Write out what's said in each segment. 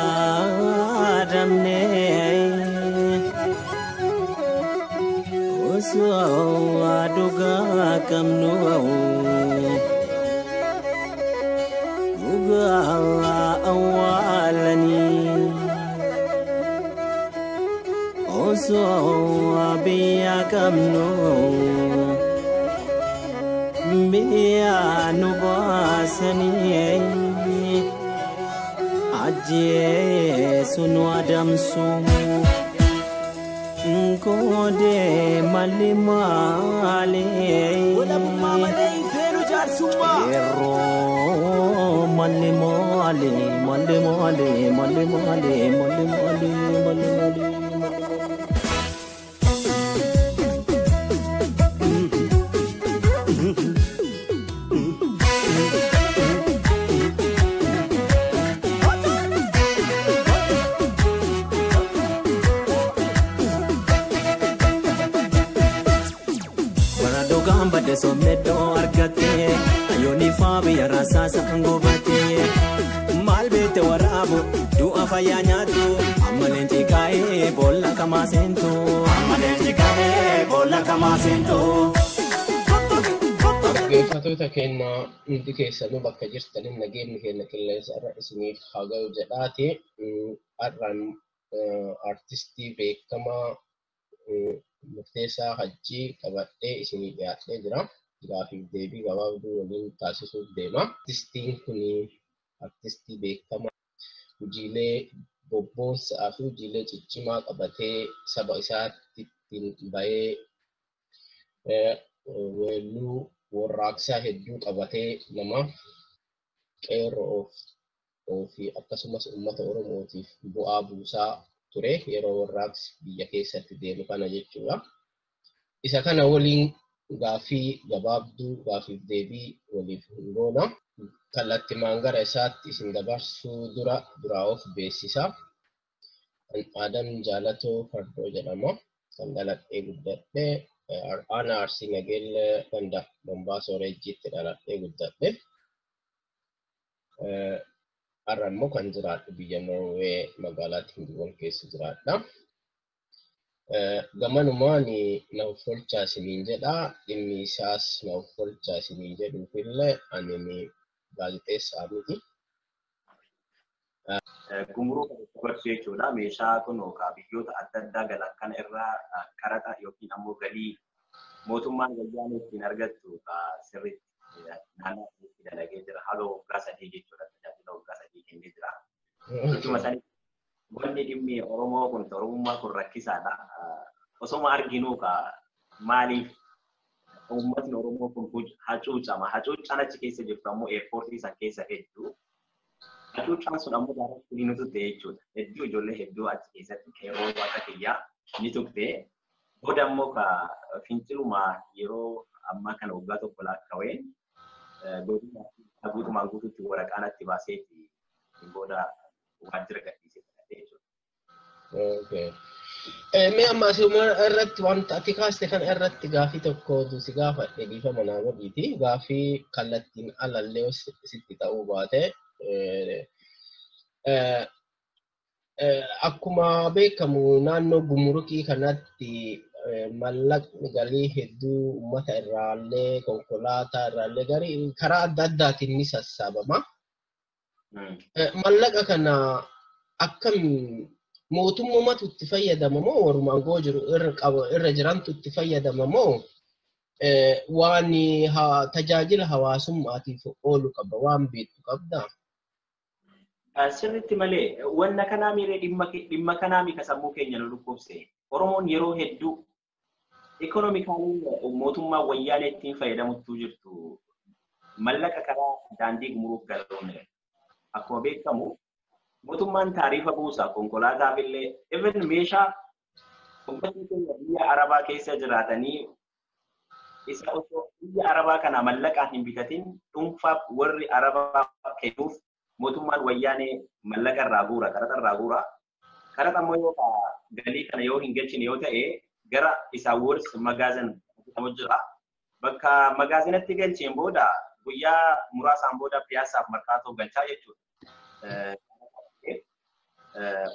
Araaramne osoo dhugaa qabnu dhugaa awwaalanii osoo biyya qabnu biyya nu baasanii ajjeesu nu adamsu koodee malee malee Walabummaa malee hin feenu jaarsummaa. Yeroo malee malee malee malee malee malee malee malee malee malee. Warra dhugaan badde somneddoo argatte hayyoonni faa biyya rasaasa gobatte maal beekte waraabu du'a fayyaa nyaattu amma leenci kaa'ee boolla kamaa seentu. Amma leenci kaa'ee boolla kamaa seentu. Dhaggeeffattoota keenya hundi keessanuu bakka jirtaniin nageenyi keenya qilleensa irra isiniif haa ga'u jedhaati. Har'aan artistii beekamaa Murteessaa Hajjii qabadhee isinii dhiyaatee jira. Gaafiif deebii gabaabduu waliin taasisuuf deema. Artistiin kun artistii beekamaa hojiilee bobboonsaa fi hojiilee ciccimaa qabatee saba isaatti ittiin bahee weelluu warraaqsaa hedduu qabatee nama qeerroo fi akkasumas uummata Oromootiif bu'aa buusaa ture yeroo warraaqsi biyya keessatti deemu kana jechuudha. Isa kana waliin gaaffii gabaabduu gaaffiif deebii waliif hin goona. Kallattimaan gara isaatti isin dabarsuu dura duraa of beeksisa. Adam Jaalatoo Fardoo jedhama. Kan dhaladhee guddadhe aanaa Arsii Nageellee ganda Bombaasoo Reejjiitti dhaladhee guddadhe. Har'a immoo kan jiraadhu biyya Norwee magaalaa Tindiiwwan keessa jiraadha. Gamanumaan na offolchaa isiniin jedha. Dhimmi isaas na offolchaa isiniin jedhuufillee ani gaazexeessaa miti. Gumruu dabarsuu jechuudha. Meeshaa kun biyyoota adda addaa galan kana irraa qaraxa yookiin ammoo galii mootummaan wayyaanee ittiin argattu sirriitti naannoo itti dalagee jira. Haga waggaa 3 jechuudha. Tajaajila waggaa 3 kennee jira. Jechuuma sanii wanni dhimmi Oromoo kun Oromummaa kun rakkisaadha. Osoma arginuu maaliif uummatni Oromoo kun hacuucama. Hacuucaan achi keessa jirtu ammoo eerpoortii san keessa hedduu. Hacuucaan sun ammoo daaratti ni tuqxe jechuudha. Hedduu ijoollee hedduu achi keessatti qeerroo waaqa kiyyaa ni tuqxe. Booda ammoo finciluma yeroo ammaa kana waggaa 1 lakkaa'een godina guutumaan guutuutti waraqaa natti baaseeti booda waajjira gadhiisee fudhate jechuudha. Mee amma asuma irratti wanta ati kaaste kana irratti gaaffii tokkotu si gaafadhe dhiifama naa godhiiti. Gaaffii kallattiin alallee sitti ta'uu baate akkuma beekamu naannoo gumrukii kanatti mallaqni galii hedduu uummata irraallee konkolaataa irraallee garii karaa adda addaatiin ni sassaabama. Mallaqa kana akkam mootummatu itti fayyadama moo warruma aangoo jiru irra jirantu itti fayyadama moo waan tajaajila hawaasummaatiif oolu qaba waan beektu qabdaa? Sirriitti malee wanna kanaa miiree dhimma kanaa miika sammuu keenya nu dhukkubse. Oromoon yeroo hedduu ikonoomikaalii mootummaa wayyaanee ittiin fayyadamuttuu jirtu mallaqa karaa daandii gumuruuf galoomne. Akkuma beekamu mootummaan taarifa buusa konkolaataaf illee even meeshaa uummatni keenya biyya Arabaa keessa jiraatanii isa osoo biyya Arabaa kana mallaqaan hin bitatin dhuunfaaf warri Arabaa kennuuf mootummaan wayyaanee mallaqa irraa guura, qaraxa irraa guura. Qaraxa immoo yoo galii kana yoo hin galchine yoo ta'e gara isaa wors magaazin jedhamu jira. Bakka magaazinatti galcheen booda guyyaa muraasaan booda piyaasaaf markaatoo galchaa jechuudha.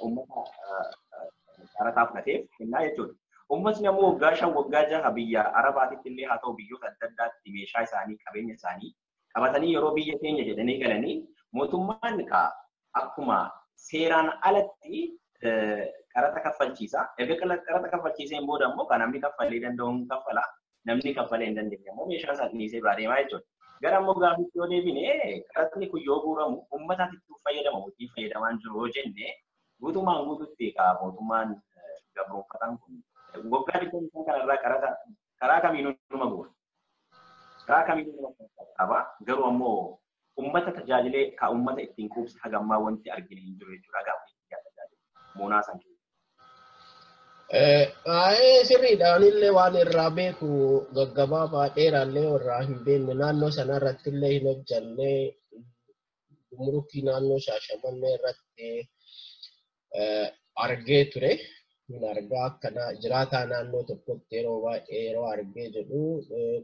uummata qaraxaa fudhateef kennaa jechuudha. Uummatni ammoo waggaa 5 waggaa 6 biyya Arabaatitti illee haa ta'u biyyoota adda addaatti meeshaa isaanii qabeenya isaanii qabatanii yeroo biyya keenya jedhanii galanii mootummaan akkuma seeraan alatti qaraxa kaffalchiisa. Erga qaraxa kaffalchiiseen booda ammoo kan namni kaffalee danda'u hin kaffala. Namni kaffalee hin dandeenye ammoo meeshaa isaa dhiisee biraa deemaa jechuudha. Gara ammoo gaaffiitti yoo deebine qaraxni kun yoo guuramu uummataaf itti fayyadama hojii fayyadamaan jiru yoo jenne guutumaan guututti mootummaan gabroonfataan kun waggaa 25 kanarraa qaraxa karaa kamiinuu numa guura. Karaa kamiinuu numa qaba. Garuu ammoo uummata tajaajilee ka uummata ittiin quubse hagammaa wanti argine hin jiru jechuudha gaaffii tajaajilu. Moonaa san keessa. Sirriidha. Anillee waan irraa beeku gaggabaabaa dheeraallee irraa hin beekne naannoo sana irratti illee hin hojjanne gumrukii naannoo Shaashamannee irratti argee ture. Min argaa akkana jiraataa naannoo tokkotti yeroo baay'ee yeroo argee jedhu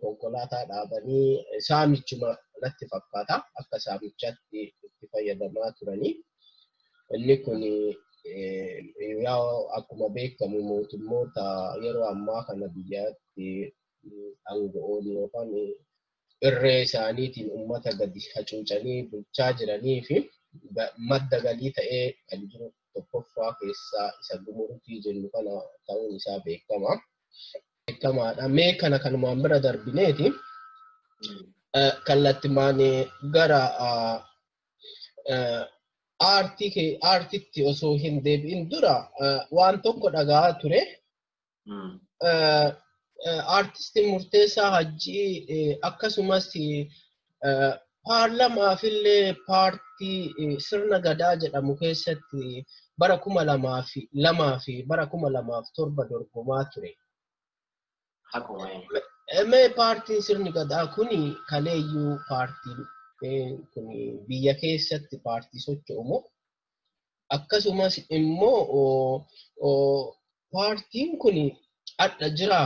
konkolaataa dhaabanii saamichuma natti fakkaata akka saamichaatti itti fayyadamaa turanii. Inni kun akkuma beekamu mootummoota yeroo ammaa kana biyyatti aangoon yookaan irree isaaniitiin uummata gadi hacuucanii bulchaa jiranii fi madda galii ta'ee kan jiru tokkoffaa keessaa isa gumrukii jennu kana ta'uun isaa beekama. Beekamaadha. Mee kana kanumaan bira darbineeti kallattimaan gara aartitti osoo hin deebi'in dura waan tokko dhaga'aa ture. Aartistiin Murteessaa Hajjii akkasumas paarlamaafillee paartii sirna gadaa jedhamu keessatti bara 2002 fi bara 2007 dorgomaa ture. Mee paartiin sirni gadaa kuni kaleeyyuu paartiin kun biyya keessatti paartii socho'u moo akkasumas immoo paartiin kun adda jira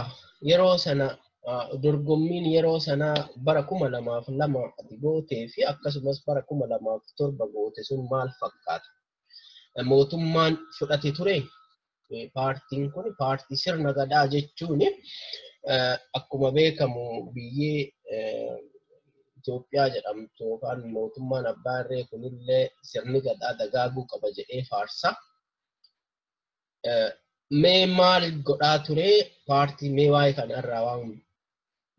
yeroo sana dorgommiin yeroo sana bara 2002 ati gootee fi akkasumas bara 2007 goote sun maal fakkaata? Mootummaan fudhate ture paartiin kun paartii sirna gadaa jechuun akkuma beekamu biyyee Itoophiyaa jedhamtu yookaan mootummaan abbaa irree kunillee sirni gadaa dagaaguu qaba jedhee faarsa. Mee maal godhaa ture paartii mee waa'ee kanarraa waan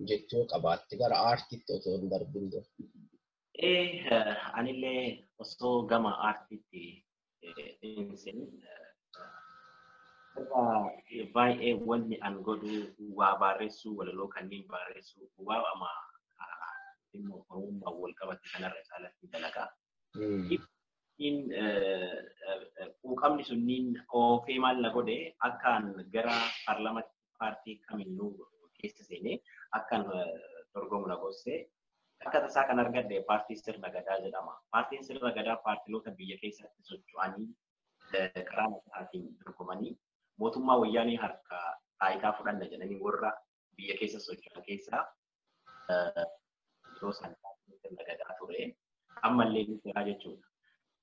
jechuu qabaatti gara aartiitti osoo hin darbin dura. Anillee osoo gama aartiitti hin seenin baay'ee wanni an godhu waa barreessuu walaloo kanneen barreessuu waa ama dhimma oromummaa wal qabate kanarra caalatti dalagaa. Quuqamni sunniin oofee maal na godhe akkaan gara paarlaamaatti paartii kamiyyuu keessa seenee akkaan dorgomu na gosse akka tasaa kan argadhe paartii sirna gadaa jedhama. Paartiin sirna gadaa paartiloota biyya keessatti socho'anii karaa nagaatiin dorgomanii mootummaa wayyaanee harka taayitaa fudhanna jedhanii warra biyya keessa socho'an keessaa yeroo san sirna gadaa ture ammallee ni jira jechuudha.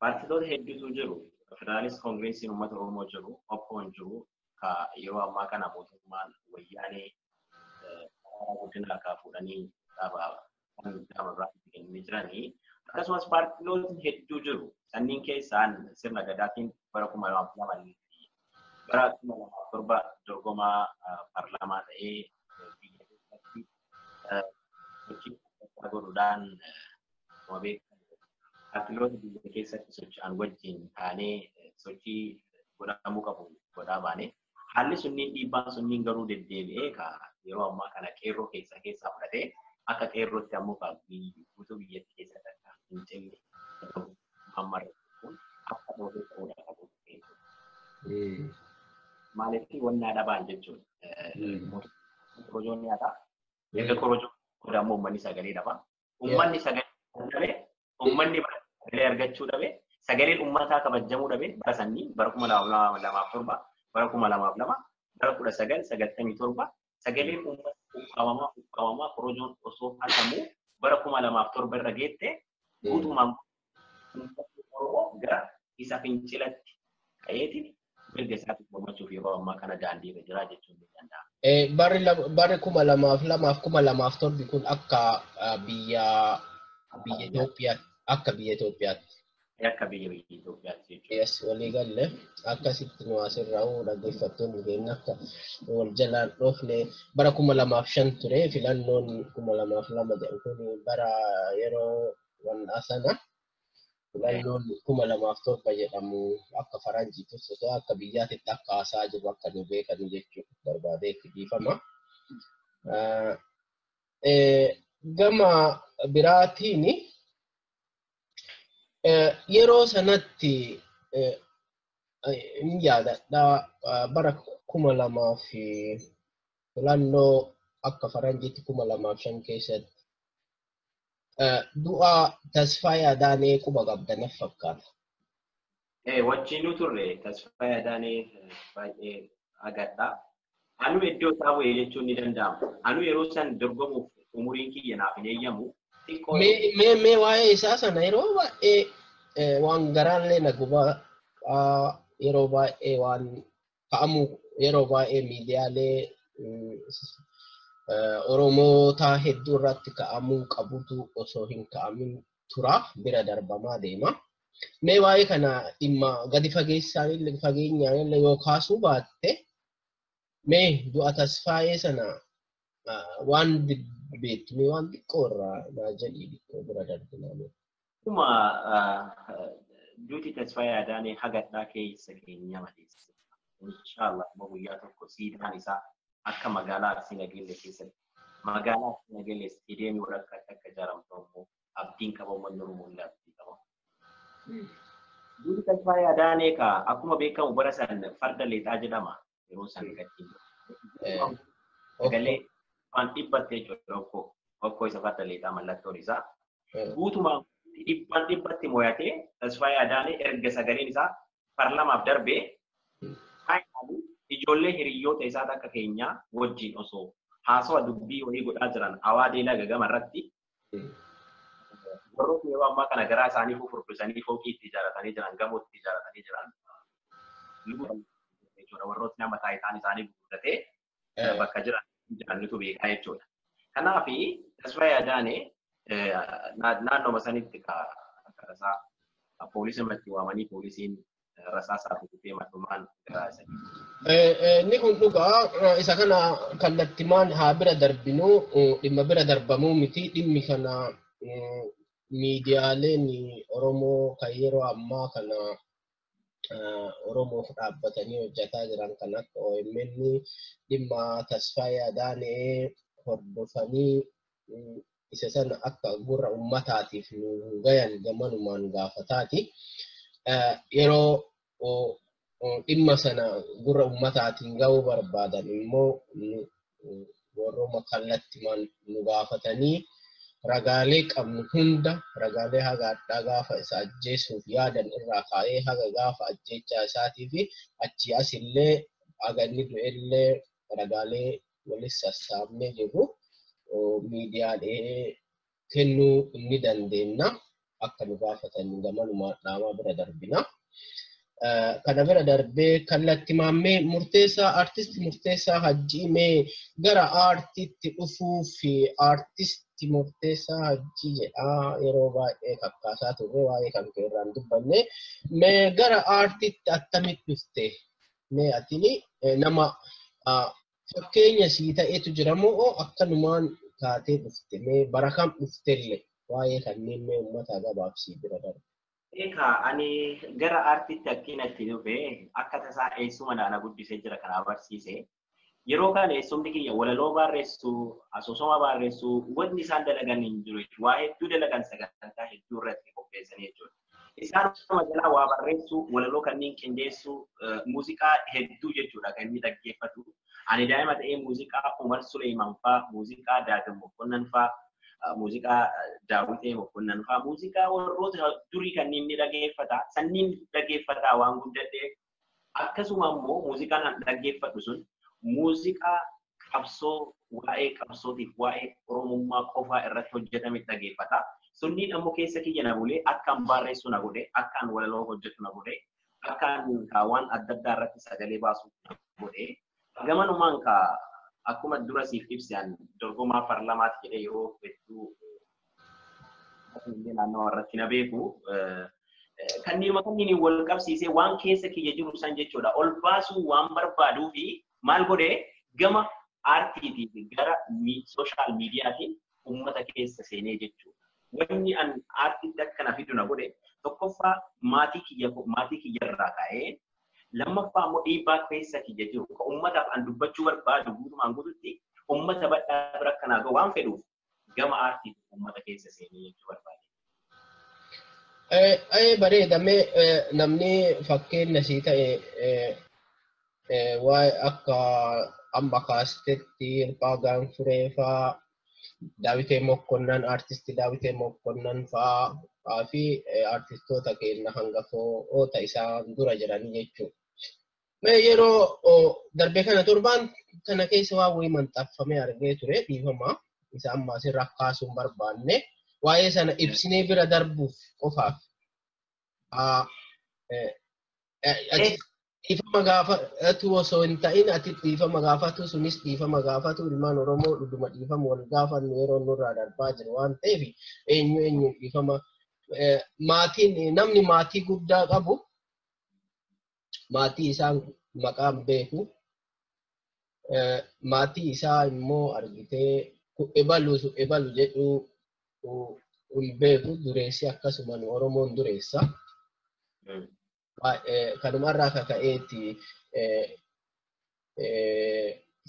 Paartiloota hedduutu jiru. Federaalist Koongireesiin uummata Oromoo jiru, Obboon jiru, ka yeroo ammaa kana mootummaan wayyaanee karaa guddina harkaa fuudhanii dhaaba biraatti kennanii jiranii. Akkasumas paartilootni hedduu jiru. Sanniin keessaan sirna gadaatiin bara 2002 bara 2007 dorgomaa paarlaamaa ta'ee biyya keessatti sochii godhuudhaan akkuma beekamu paartiloota biyya keessatti socho'an wajjin taanee sochii godhamuu qabu godhaa baane. Haalli sunniin dhiibbaan sunniin garuu deddeebi'ee ka yeroo ammaa kana qeerroo keessaa fudhatee akka qeerrootti ammoo ka guutuu biyyattii keessatti akka hin cimne ammarra kun akka dhoofee ta'uudha qabu. Maaliif wannaa dhabaan jechuudha. Korojoon nyaata. Erga korojoo booda ammoo uummanni sagalee dhaba. Uummanni sagalee dhabe, uummanni sagalee argachuu dhabe, sagaleen uummataa kabajamuu dhabe bara sanii bara 2007 bara 2002 bara 1997 sagaleen uummata ukkaamamaa korojoon osoo hatamu bara 2007 irra geette guutumaan Oromoo gara isa fincilatti Ka'eetiin mirga isaatiif mormachuuf yeroo ammaa kana daandii irra jira jechuun ni danda'ama. Barri 2002 fi 2007 kun akka biyya Itoophiyaatti akka biyya Itoophiyaatti. Akka biyya Itoophiyaatti jechuudha. Yes, walii galle akkasitti nu asirraa dhaggeeffattoonni keenya akka wal jalaan dhoofne bara 2005 ture filannoon 2002 jedhu kun bara yeroo wannaa sana filannoon 2007 jedhamu akka faranjiitti osoo akka biyyaatitti akka haasaa jiru akka nu beekan jechuudha barbaadee itti dhiifama. Gama biraatiin yeroo sanatti hin yaadadha bara 2000 fi filannoo akka faranjiitti 2005 keessatti du'a Tasfaayee Adaanee quba qabda fakkaata. Wajjinuu turre Tasfaayee Adaanee baay'ee agadha. Anuu iddoo isaa bu'ee jechuun ni danda'ama. Anuu yeroo san dorgomuuf umuriin kiyya naaf hin eeyyamu. Mee waa'ee isaa sana yeroo baay'ee waan garaallee na gubaa yeroo baay'ee waan ka'amu yeroo baay'ee miidiyaalee Oromoota hedduu irratti ka'amuu qabutu osoo hin ka'amin tura bira darbamaa deema. Mee waa'ee kana dhimma gadi fageenyaan illee yoo kaasuu baatte mee du'a Tasfaayee sana waan beektu mee waan xiqqoo irraa naa jedhii xiqqoo bira darbinaa. Akkuma duuti Tasfaayee Adaanee hagadhaa keessa keenya madeesse. Inshaallah immoo guyyaa tokko siidaan isaa akka magaalaa Arsii Nageelle keessatti magaalaa Arsii Nageelle istiidiyeemii walakkaatti akka ijaaramtu immoo abdiin qaba uummanni Oromoo illee abdii qaba. Duuti Tasfaayee Adaanee kaa akkuma beekamu bara san farda leexaa jedhama yeroo san gatiin. Sagalee waan dhibbattee jechuudha okkoo isa farda leexaa mallattoon isaa. Guutumaan dhibbaan dhibbatti mo'atee Tasfaayee Adaanee erga sagaleen isaa parlamaaf darbee ijoollee hiriyoota isaa akka keenyaa wajjin osoo haasawa dubbii wayii godhaa jiran awaadee laga gama irratti warroota yeroo ammaa kana garaa isaanii fufurdisanii fooqii itti ijaarratanii jiran gamoo itti ijaarratanii jiran jechuudha warrootni amma taayitaan isaanii gurguddatee bakka jiran jirannitu beekaa jechuudha. Kanaaf Tasfaayee Adaanee naannoma sanitti rasaa poolisii waamanii poolisiin rasaasaa rukutee matumaan garaa isa. Inni kun dhugaa isa kana kallattimaan haa bira darbinu dhimma bira darbamuu miti dhimmi kana miidiyaaleen Oromoo kan yeroo ammaa kana Oromoof dhaabbatanii hojjetaa jiran kan akka OMN dhimma Tasfaayee Adaanee hordofanii isa sana akka gurra uummataatiif nu gayan gamanumaan gaafataati. Yeroo dhimma sana gurra uummataatiin ga'uu barbaadan immoo warrooma kallattimaan nu gaafatanii ragaalee qabnu hunda ragaalee haga addaa gaafa isa ajjeesuuf yaadan irraa kaa'ee haga gaafa ajjeechaa isaatii fi achii asillee haga inni du'ellee ragaalee walis sassaabnee jirru miidiyaalee kennuu ni dandeenya. Akka nu gaafatan gamanumaan dhaamaa bira darbina. Kana bira darbee kallattimaan mee murteessaa artisti Murteessaa Hajjii mee gara aartiitti dhufuu fi artisti Murteessaa Hajjii jedhaa yeroo baay'ee kakkaasaa turre waa'ee kan kee irraan dubbanne mee gara aartiitti attamitti dhufte mee atini nama fakkeenya sii ta'etu jira moo akkanumaan taatee dhufte mee bara kam dhuftellee waa'ee kanneen mee uummata gabaabsii bira darbe. Egaa ani gara aartiitti akkiin itti dhufe akka tasaa eessuma na guddisee jira kana barsiise. Yeroo kana eessumni kiyya walaloo barreessu, asoosama barreessu, wanni isaan dalagan hin jiru. Waa hedduu dalagan sagantaa hedduu irratti qopheessanii jechuudha. Isaan jalaa waa barreessu, walaloo kanneen qindeessu, muuziqaa hedduu jechuudha kan inni dhaggeeffatu. Ani daa'ima ta'ee muuziqaa Umar Suleeman fa'aa, muuziqaa Daagim Mokonnan fa'aa, muuziqaa Daawitee Mokonnan fa'aa, muuziqaa warroota durii kanneen inni dhaggeeffata, sanniin dhaggeeffataa waan guddadheef akkasuma immoo muuziqaan an dhaggeeffadhu sun muuziqaa qabsoo waa'ee qabsootiif waa'ee Oromummaa qofaa irratti hojjetame dhaggeeffata. Sunniin ammoo keessa kiyya na bulee akkaan barreessu na godhe, akkaan walaloo hojjetu na godhe. Akka waan adda addaa irratti sagalee baasuu godhee gamanumaan akkuma dura siif ibsan dorgomaa parlamaati jedhee yeroo hedduu naannoo irratti na beeku. Kanneen wal qabsiisee waan keessa kiyya jiru san jechuudha. Ol baasuu waan barbaaduu fi maal godhee gama aartiitii fi gara sooshaal miidiyaatiin uummata keessa seenee jechuudha. Wanni an aartiitti akkana fidu na godhe tokkoffaa maatii kiyyarraa ka'ee lammaffaa immoo dhiibbaa keessa kiyya jiru ka uummataaf an dubbachuu barbaadu guutumaan guututti uummata bal'aa bira akkanaa gahu waan fedhuuf gama aartiitti uummata keessa seenee jechuu barbaade. Bareeda mee namni fakkeenya sii ta'e waa'ee akka amma kaastetti Hirphaa Gaanfuree fa'aa Daawitee Mokkonnan artisti Daawitee Mokkonnan fa'aa fi artistoota keenya hangafoota isaan dura jiranii jechuudha. Mee yeroo darbee kana torbaan kana keessa waan wayii maxxanfamee argee ture dhiifama isa amma asirraa kaasuun barbaanne waa'ee sana ibsinee bira darbuuf qofaaf. Dhiifama gaafatu osoo hin ta'in ati dhiifama gaafatu sunis dhiifama gaafatu ilmaan Oromoo dhuguma dhiifama wal gaafannu yeroo nurraa darbaa jiru waan ta'eef eenyu eenyu dhiifama maatiin namni maatii guddaa qabu maatii isaa maqaan beeku maatii isaa immoo argitee ebalu jedhu hin beeku dureessi akkasuma Oromoon dureessa. Kanumarraa kaka'eeti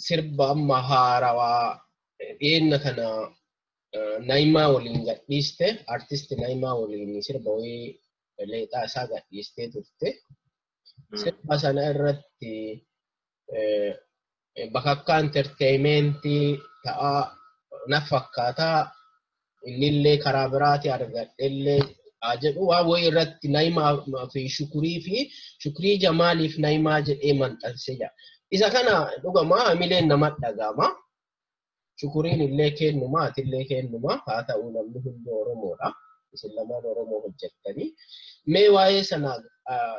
sirba amma haarawaa dhiyeenya kana Naayimaa waliin gadhiiste artisti Naayimaa waliin sirba wayii leexaa isaa gadhiistee turte. Sirba sana irratti bakakkaa enterteementii ta'aa na fakkaataa innillee karaa biraati argadhellee jedhu waan wayii irratti Naayimaa fi Shukurii Jamaaliif Naayimaa jedhee maxxansee jira. Isa kana dhugamaa hamileen nama dhagama. Shukuriin illee kennuma, atillee kennuma. Haa ta'u namni hundi Oromoodha. Isin lamaan Oromoo hojjettanii. Mee waa'ee sana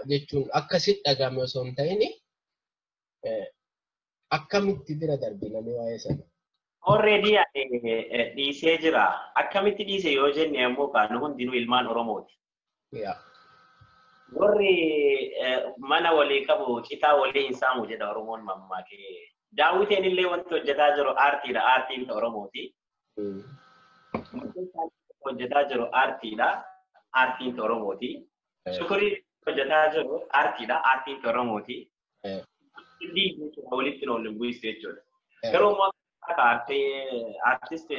jechuun akkasitti dhagame osoo hin ta'in akkamitti bira darbina mee waa'ee sana? Already dhiisee jira. Akkamitti dhiise yoo jenne ammoo kan hundinuu ilmaan Oromooti. Warri mana walii qabu citaa walii hin saamu jedha Oromoon mammaakee. Daawiteen illee wanti hojjetaa jiru aartiidha. Aartiin Oromooti. Hojjetaa jiru aartiidha. Aartiin Oromooti. Shukurii hojjetaa jiru aartiidha. Aartiin Oromooti. Walitti waliin bu'isu jechuudha. Garuu immoo artist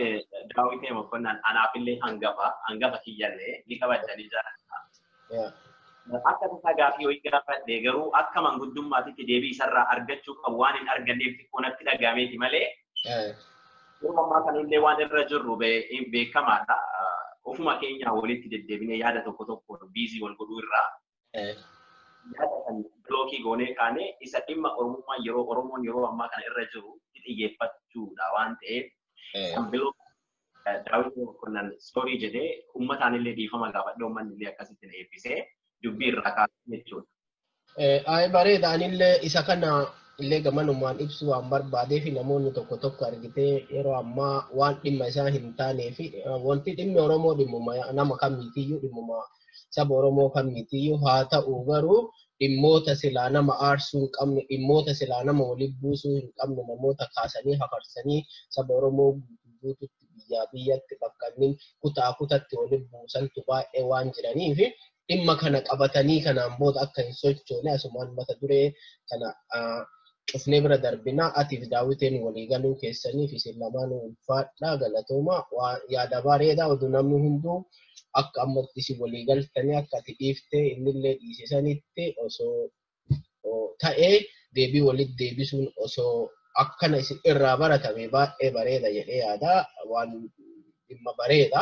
Daawitee Mokonnan anaafillee hangafa kiyyallee ni kabajanii jaalladha. Akka tasaa gaaffii wayii gaafadhe garuu akka manguddummaatitti deebii isarraa argachuu qabu waan hin arganneef xiqqoo natti dhagahameeti malee yeroo ammaa kanallee waan irra jirru beekamaadha. Ofuma keenya walitti deddeebinee yaada tokko tokko biizii wal godhuu irraa yaada kan bilookii goonee kaane isa dhimma Oromummaa yeroo Oromoon yeroo ammaa kana irra jiru xiyyeeffachuudha waan ta'eef kan bilookii Daawitee Mokonnan soorii jedhee uummataan illee dhiifama gaafadhe uummanni illee akkasitti na eebbisee dubbii irraa kaasuu jechuudha. Ayi bareeda anillee isa kana illee gamanumaan ibsuu waan barbaadee fi namoonni tokko tokko argitee yeroo ammaa waan dhimma isaa hin taanee fi wanti dhimmi Oromoo dhimmuma nama kamiitiyyuu dhimmuma saba Oromoo kamiitiyyuu haa ta'u garuu dhimmoota silaa nama aarsuu hin qabne dhimmoota silaa nama waliin buusuu hin qabne namoota kaasanii hafarsanii saba Oromoo guutuutti biyyaa biyyatti bakka inni kutaa kutatti waliin buusantu baay'ee waan jiraniif dhimma kana qabatanii kanaan booda akka hin sochoone asumaan mata duree kana cufnee bira darbinaa atiif Daawiteen walii galuu keessaniif isin lamaan ulfaadhaa galatooma yaada bareedaa oduu namni hunduu akka ammatti isin walii galtanii akka ati dhiiftee innillee dhiisisanitti osoo ta'ee deebii walitti deebisuun osoo akkana isin irraa baratame baay'ee bareeda jedhee yaada waan dhimma bareeda.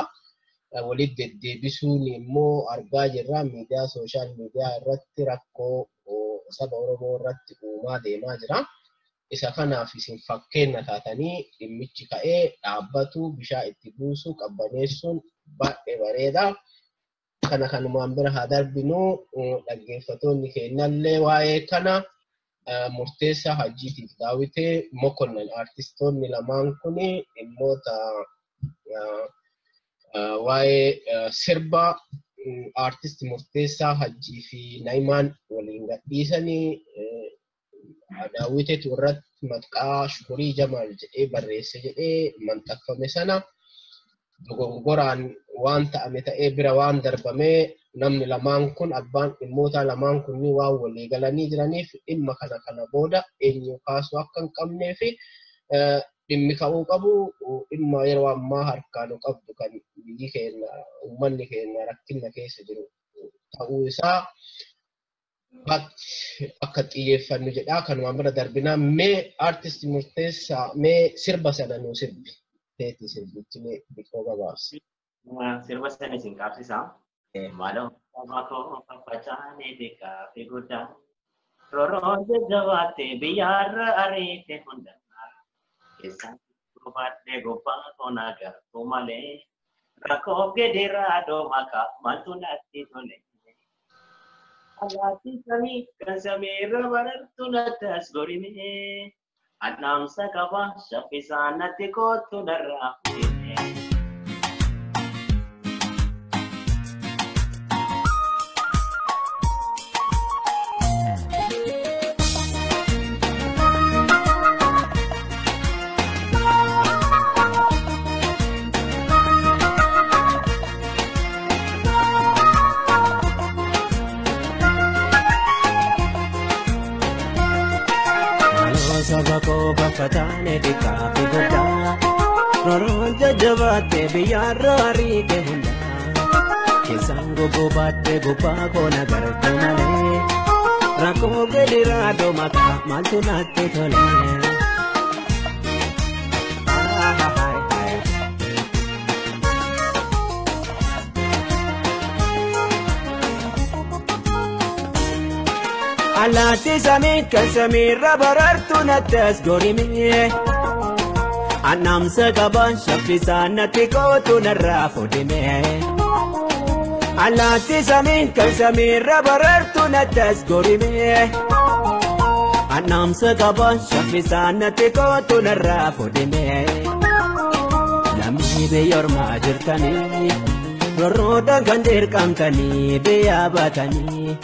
Walitti deddeebisuun immoo argaa jirra miidiyaa sooshaal miidiyaa irratti rakkoo saba Oromoo irratti uumaa deemaa jira. Isa kanaaf isin fakkeenya taatanii dhimmichi ka'ee dhaabbatu bishaan itti buusu qabbaneessuun baay'ee bareeda. Kana kanumaan bira haa darbinu dhaggeeffattoonni keenyallee waa'ee kana Murteessaa Hajjiitiif Daawitee Mokonnan artistoonni lamaan kun dhimmoota waa'ee sirba artisti Murteessaa Hajjii fi Naayimaan waliin gadhiisanii Daawiteetu irratti maqaa Shukurii Jamaal jedhee barreesse jedhee maxxanfame sana dogongoraan waan ta'ame ta'ee bira waan darbamee namni lamaan kun abbaan dhimmoota lamaan kunni waan walii galanii jiraniif dhimma kana kana booda eenyu kaasuu akka hin qabnee fi dhimmi ka'uu qabu dhimma yeroo ammaa harkaan qabdu kan biyyi keenya uummanni keenya rakkina keessa jiru ta'uu isaa akka xiyyeeffannu jedhaa kanumaan bira darbinaa mee artisti Murteessaa mee sirba sana nuu sirbi teeti sirbichi mee xiqqoo gabaabsi. Sirba sana isin qaabsisaa. Maaloo saba koo faffacaanee xiqqaa fi guddaa. Roroo jajjabaattee biyyaarra ariite hunda. Keessaan gubadhee gubbaa koo nagartuu malee. Rakkoo gederaa doomakaa maaltu natti tole. Allaattiin samii kan samiirra barartu natti as gorime. Annaamsa qaba shaffisaa natti kootu narraa fuudhime. Saba koo faffataane xiqqaa fi guddaa roroon jajjabaattee biyyaarra ariite hundaa keessaan goggobaattee gubbaa koo nagartu malee rakkoo gadiraa doomakaa maaltu natti tole. Allaattii samii kan samiirra barartu natti as gorime. Annaamsa qabaan shaffisaa natti kootu narraa fuudhime. Allaattii samii kan samiirra barartu natti as gorime. Annaamsa qabaan shaffisaa natti kootu narraa fuudhime. Lammii biyya ormaa jirtanii rorroodhaan kan dirqamtanii biyyaa baatanii.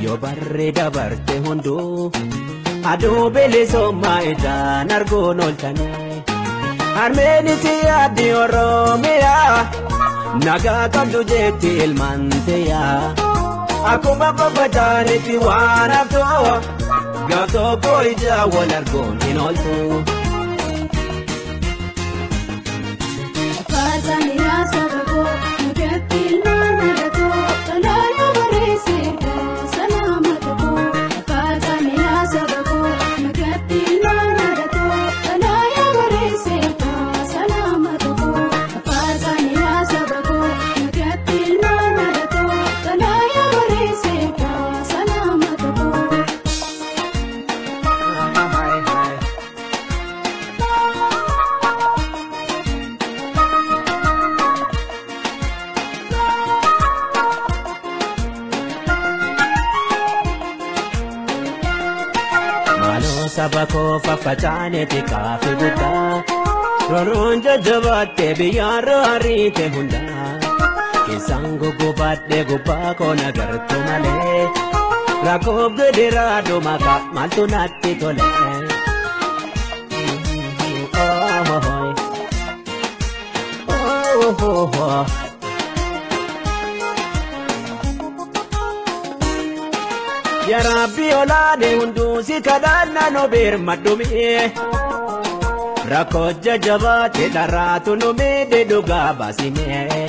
Yoo barri dabarte hunduu aduu bilisummaa ijaan arguun oolchanii. Harmeenis yaaddi Oromiyaa nagaa qabdu jetti ilmaan tiyyaa. Akkuma faffacaanetti waan haftu gaaf tokko ija wal arguun hin ooltu. Faasaniyaa saba koo mukatti ilmaan argatoo tolaa barreessee. Saba koo faffacaane xiqqaa fi guddaa rorroon jajjabaattee biyyaarra ariite hundaa keessaan guggubaadhee gubbaa koo nagartu malee rakkoof gadiraa doomakaa maaltu natti tole. Yaa Rabbi olaanee hunduu si kadhannaa nu birmadhumee rakkoo jajjabaatee dharraatu nu miidhe dhugaa baasimee.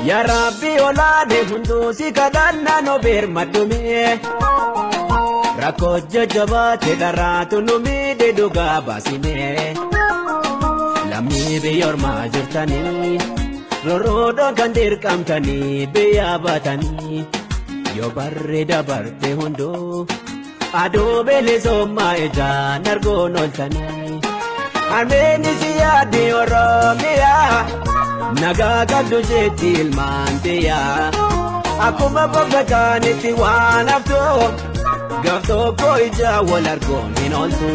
Yaa Rabbi olaanee hunduu si kadhannaa nu birmadhumee rakkoo jajjabaatee dharraatu nu miidhe dhugaa baasimee. Lammii biyya ormaa jirtanii rorroodhaan kan dirqamtanii biyyaa baatanii. Yoo barri dabarte hunduu aduu bilisummaa ijaan arguun oolchanii. Harmeenis yaaddi Oromiyaa nagaa qabdu jetti ilmaan tiyyaa. Akkuma bobbataanitti waan haftu gaaf tokko ija wal arguun hin ooltu.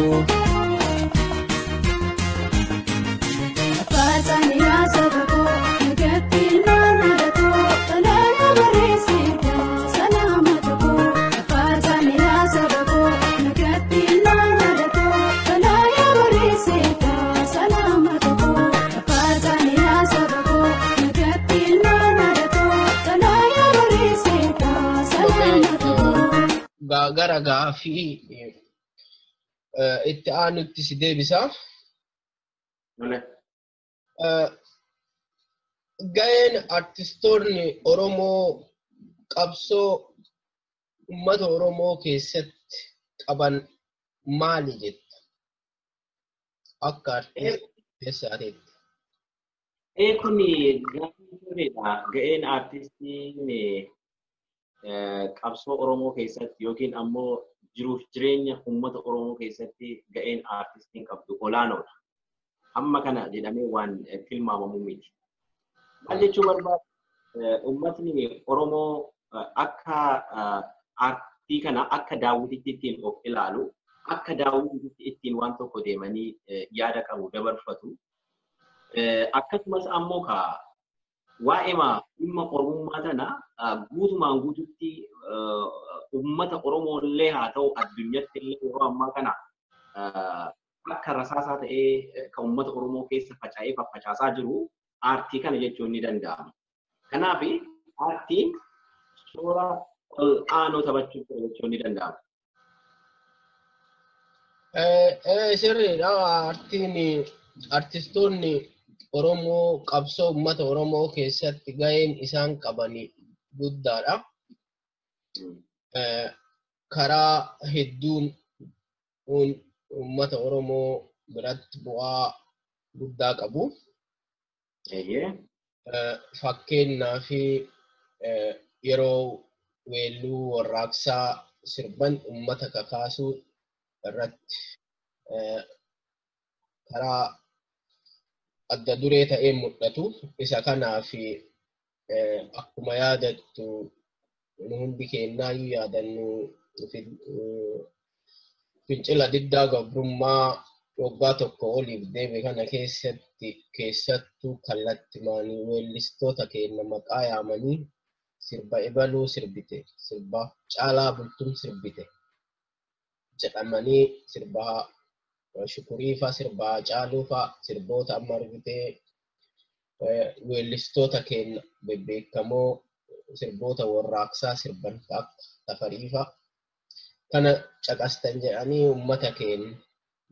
Faasaniyaa saba koo nagatti ilmaan haadha xalayaa barreessite salaama tokko. Faasaniyaa saba koo nagatti ilmaan haadha xalayaa barreessite salaama tokko. Faasaniyaa saba koo nagatti ilmaan haadha xalayaa barreessite salaama tokko. Gara gaafii itti aanutti si deebisa. Ga'een artistoonni Oromoo qabsoo uummata Oromoo keessatti qaban maali jetta? Akka artistii keessaatiitti. Kun gaaffii sirriidha. Ga'een artistiin qabsoo Oromoo keessatti yookiin ammoo jiruuf jireenya uummata Oromoo keessatti ga'een artistiin qabdu olaanoodha. Amma kana jedhamee waan tilmaamamu miti. Maal jechuu barbaadu uummatni Oromoo akka aartii kana akka daawwititti ittiin of ilaalu, akka daawwititti ittiin waan tokko deemanii yaada qabu dabarfatu. Akkasumas ammoo waa'ee dhimma Oromummaa tana guutumaan guututti uummata Oromoo illee haa ta'u addunyatti illee yeroo ammaa kana akka rasaasaa ta'ee kan uummata Oromoo keessa faca'ee faffacaasaa jiru aartii kana jechuun ni danda'ama. Kanaaf aartiin shoora ol aanoo taphachuu jechuun ni danda'ama. Sirriidha. Aartiin artistoonni Oromoo qabsoo uummata Oromoo keessatti ga'een isaan qaban guddaadha. Karaa hedduun uummata Oromoo biratti bu'aa guddaa qabu. Fakkeenyaaf yeroo weelluu warraaqsaa sirban uummata kakaasuu irratti karaa adda duree ta'een mul'atu. Isa kanaaf akkuma yaadattu nu hundi keenyaayyuu yaadannu fincila diddaa gabrummaa waggaa tokko oliif deeme kana keessatti keessattuu kallattimaanii weellistoota keenya maqaa yaamanii sirba ebaluu sirbite, sirba caalaa bultum sirbite jedhamanii sirba shukuriifaa, sirba caaluufaa, sirboota amma argitee weellistoota keenya bebbeekamoo sirboota warraaqsaa sirban akka tafariifaa kana caqastan jedhanii uummata keenya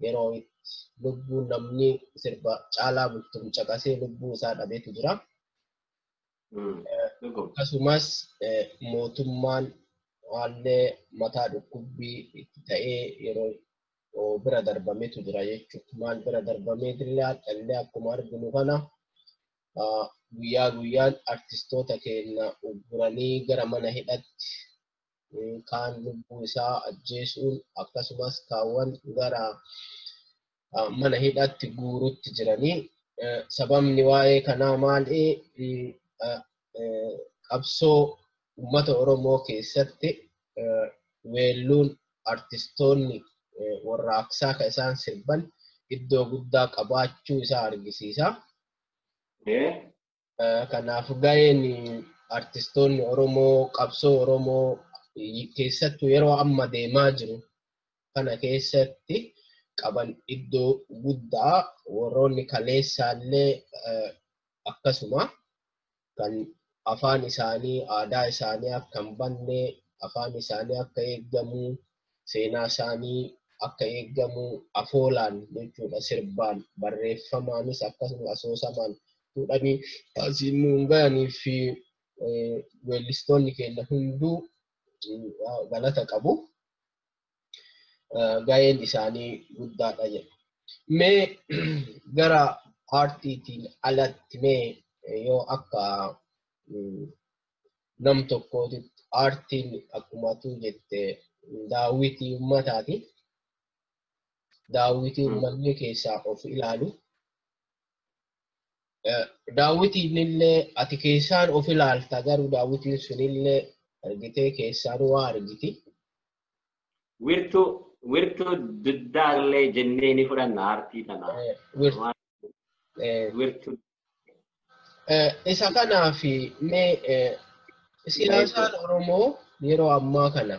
yeroo itti lubbuu namni sirba caalaa bultum caqasee lubbuu isaa dhabeetu jira. Akkasumas mootummaan haallee mataa dhukkubbii itti ta'ee yeroo bira darbameetu jira jechuudha. Maal bira darbameetillee hadhallee akkuma arginu kana guyyaa guyyaan artistoota keenya ugguranii gara mana hidhatti kaan lubbuu isaa ajjeesuun akkasumas kaawwan gara mana hidhatti guurutti jiranii. Sababni waa'ee kanaa maali? Qabsoo uummata Oromoo keessatti weelluun artistoonni warraaqsaa kan isaan sirban iddoo guddaa qabaachuu isaa argisiisa. Kanaaf ga'een artistoonni Oromoo qabsoo Oromoo keessattuu yeroo amma deemaa jiru kana keessatti qaban iddoo guddaa warroonni kaleessaallee akkasuma kan afaan isaanii aadaa isaanii akka hin banne afaan isaanii akka eegamu seenaa isaanii akka eegamu afoolaan jechuudha sirbaan barreeffamaanis akkasuma asoosamaan fuudhanii asiin nuun ga'anii fi weellistoonni keenya hunduu galata qabu. Ga'een isaanii guddaadha jedha. Mee gara aartiitiin alatti mee yoo akka nam tokkootitti aartiin akkuma atuu jette daawwitii uummataati. Daawwitii uummanni keessaa of ilaalu. Daawwitiin illee ati keessaan of ilaalta garuu daawwitiin sunillee argitee keessaan waa argiti. Wirtuu duddaallee jennee ni fudhanna aartii tana. Wirtuu. Isa kanaaf mee siyaasaan Oromoo yeroo ammaa kana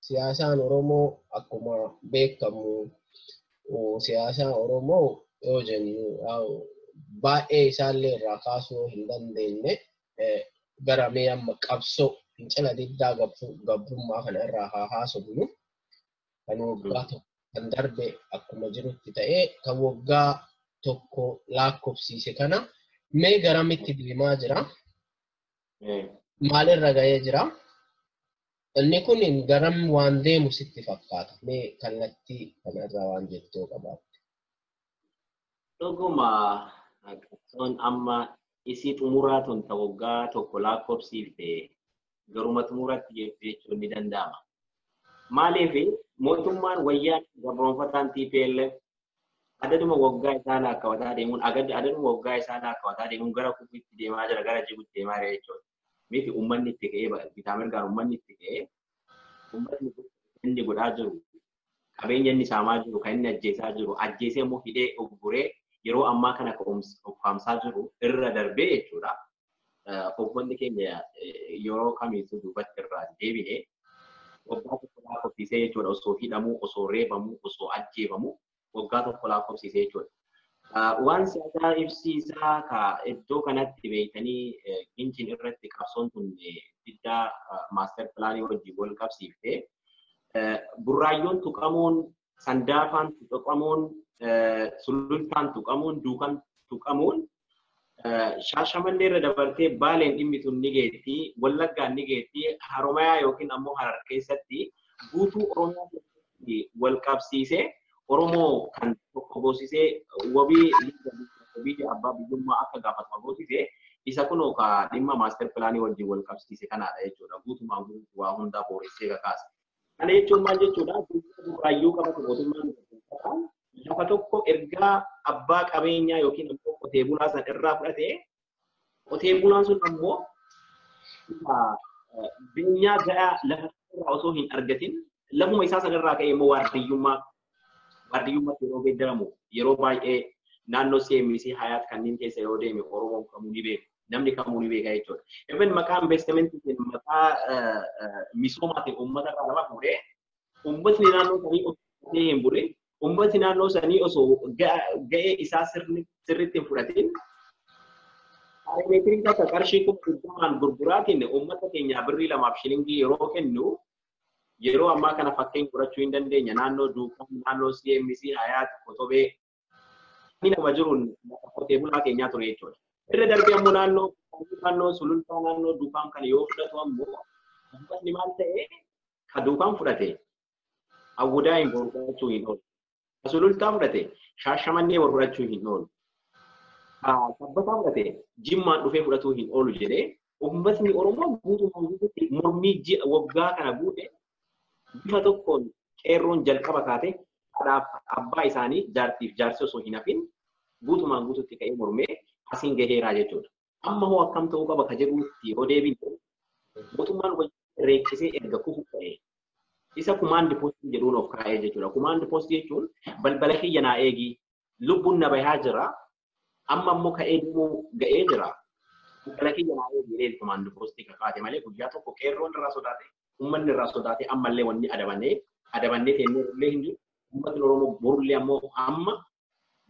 siyaasaan Oromoo akkuma beekamu siyaasaan Oromoo yoo jennu baay'ee isaallee irraa kaasuu hin dandeenye gara mee amma qabsoo fincila diddaa gabrummaa kana irraa haa haasofnu. Kan waggaa tokko kan darbe akkuma jirutti ta'ee kan waggaa tokko lakkoofsiise kana mee garamitti deemaa jira? Maalirra ga'ee jira? Inni kun garam waan deemu sitti fakkaata? Mee kallattii kanarraa waan jettoo qabaatte. Dhuguma qabsoon amma isii xumuraa tun ta waggaa tokko lakkoofsiifte garuma xumuratti jechuun ni danda'ama. Maaliif mootummaan wayyaa gabroonfataan TPLF adaduma waggaa isaa lakkaa'ataa deemuun adaduma waggaa isaa lakkaa'ataa deemuun gara kufiitti deemaa jira gara jiguutti deemaa jira jechuudha. Miti uummanni itti ka'ee bitaa mirgaan uummanni itti ka'ee uummanni inni godhaa jiru qabeenya inni saamaa jiru kan inni ajjeesaa jiru ajjeesee immoo hidhee ogguree yeroo ammaa kana ukkaamsaa jiru irra darbee jechuudha. Uummanni keenya yeroo kamiituu duubatti irraa deebine waggaa tokko lakkoofsisee jechuudha osoo hidhamuu osoo reebamuu osoo ajjeefamuu waggaa tokko lakkoofsisee jechuudha. Waan siyaasaa ibsiisaa ka iddoo kanatti beektanii gincin irratti qabsoon tun diddaa maaster pilaanii wajjin wal qabsiiftee burraayyoon tuqamuun sandaafaan tuqamuun sulultaan tuqamuun duukan tuqamuun Shaashamannee irra dabartee Baaleen dhimmi tun ni geetti, Wallaggaan ni geetti, Haromayaa yookiin ammoo Harar keessatti guutuu Oromiyaa keessatti wal qabsiisee Oromoo kan tokko goosisee wabii abbaa biyyummaa akka gaafatamu goosisee isa kunoo ka dhimma maaster pilaanii wajjin wal qabsiise kanaadha jechuudha. Guutumaan guutuu waa hundaa booressee kakaasa. Kana jechuun maal jechuudha? Burraayyuu qabatu mootummaan lafa tokko ergaa abbaa qabeenyaa yookiin ammoo qotee bulaa san irraa fudhatee qotee bulaan sun ammoo beenyaa ga'aa lafa irraa osoo hin argatin lafuma isaa san irraa ka'ee immoo waardiyyummaatti yeroo geeddaramu yeroo baay'ee naannoo CMC Hayaat kanneen keessa yeroo deeme Oromoon kamuu ni beeku namni kamuu ni beeka jechuudha. Even maqaa investimentiin maqaa misoomaatiin uummata irraa lafa fuudhee uummatni naannoo sanii osoo hin bulin uummatni naannoo sanii osoo ga'ee isaa sirriitti hin fudhatin meetirii takka qarshii 20,000 gurguraatiin uummata keenyaa birrii 2 shilingii yeroo kennu yeroo ammaa kana fakkeenya fudhachuu hin dandeenya. Naannoo Duukaa, naannoo CMC, Hayaat, Kotobee inni nama jiruun qotee bulaa keenyaa ture jechuudha. Irra darbee ammoo naannoo Sulultaa, naannoo Duukaan kana yoo fudhatu ammoo uummatni maal ta'e ka Duukaan fudhate Awwudaa hin fudhachuu hin oolu. Ka Sulultaa fudhate Shaashamannee fudhachuu hin oolu. Ka Sabbataa fudhate Jimmaan dhufee fudhatuu hin oolu jedhee uummatni Oromoo guutumaan guututti mormii ji'a waggaa kana guute bifa tokkoon qeerroon jalqaba kaate haadhaaf abbaa isaanii jaartiif jaarsi osoo hin hafin guutumaan guututti ka'ee mormee asiin gaheeraa jechuudha. Amma hoo akkam ta'uu qaba ka jedhuutti yoo deebine mootummaan reekkisee erga kufu ka'ee isa kumaandi poostii jedhuun of kaa'ee jechuudha. Kumaandi poostii jechuun balbala kiyya naa eegi lubbuun na bahaa jira amma immoo ka'ee deemuu ga'ee jira. Balbala kiyya naa eegi jedhee kumaandi poostii kakaate malee guyyaa tokko qeerroon irraa sodaate uummanni irraa sodaate ammallee wanni adabannee teennee illee hin jiru. Uummatni Oromoo borullee ammoo amma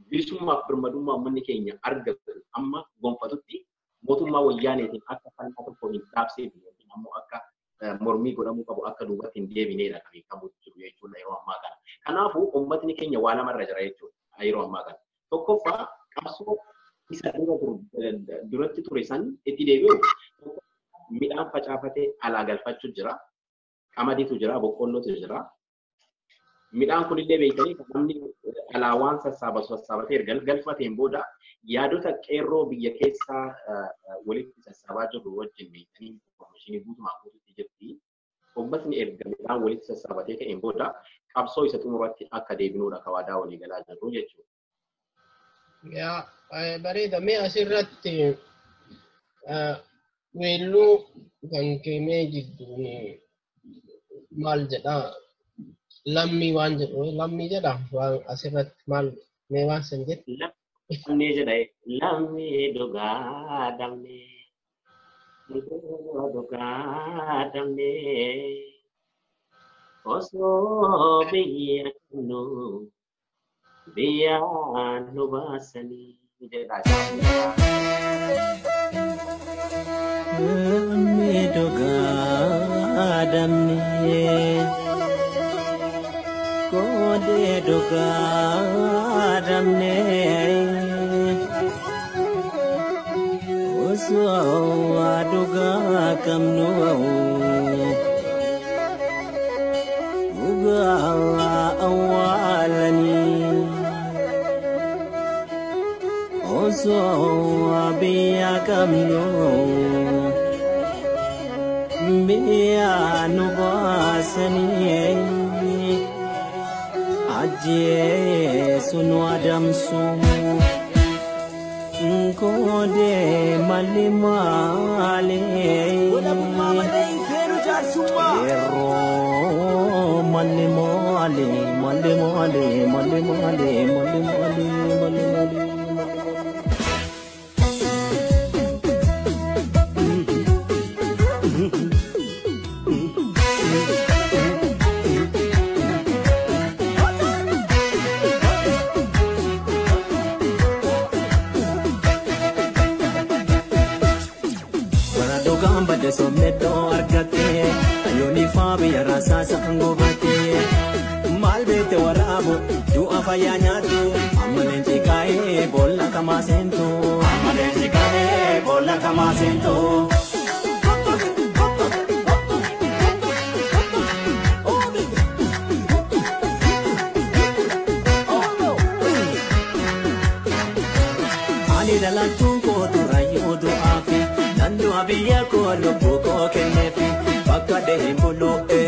bilisummaaf birmadummaa uummanni keenya argatu amma gonfatutti mootummaa wayyaaneetiin akka fannaa tokko hin dhaabsiifne yookiin ammoo akka mormii godhamuu qabu akka duubatti hin deebineedha kan beekamu jiru jechuudha yeroo ammaa kana. Kanaafuu uummatni keenya waa lamarra jira jechuudha yeroo ammaa kana. Tokkoffaa qabsoo isa duratti ture san itti deebi'u midhaan facaafatee alaa galfachuu jira. Qamadiitu jira, boqqollootu jira. Midhaan kunillee beektanii namni alaa waan sassaabatee erga galfateen booda yaadota qeerroo biyya keessaa walitti sassaabaa jirru wajjin beektanii infoormeeshinii guutumaan guututti jirti. Uummatni erga midhaan walitti sassaabatee ka'een booda qabsoo isa xumuratti akka deebinuudha ka waadaa walii galaa jirru jechuudha. Yaa bareeda mee asirratti weelluu kan keemee jidduun maal jedhaa lammii waan jedhu lammii jedha waan asirratti maal mee waan san jedhu. Lammii jedha lammii dhugaa damnee dhugaa damnee osoo biyya qabnu biyya nu baasanii jedha. Lammii dhugaa damnee koodee dhugaa damnee osoo dhugaa qabnu dhugaa awwaalanii osoo biyya qabnu biyya nu baasanii ajjeesu nu adamsu koodee malee malee Walabummaa malee hin feenu jaarsummaa. yeroo malee malee malee malee malee malee malee malee malee malee. Warra dhugaan badde somneddoo argatte hayyoonni faa biyya rasaasa hangobatte maal beekte waraabu du'a fayyaa nyaattu amma leenci kaa'ee boolla kamaa seentu. Amma leenci kaa'ee boolla kamaa seentu. Ani dhalachuun koo durayyuu du'aafi nan du'a biyya koo lubbuu koo kenneefi bakka deehin bulu'e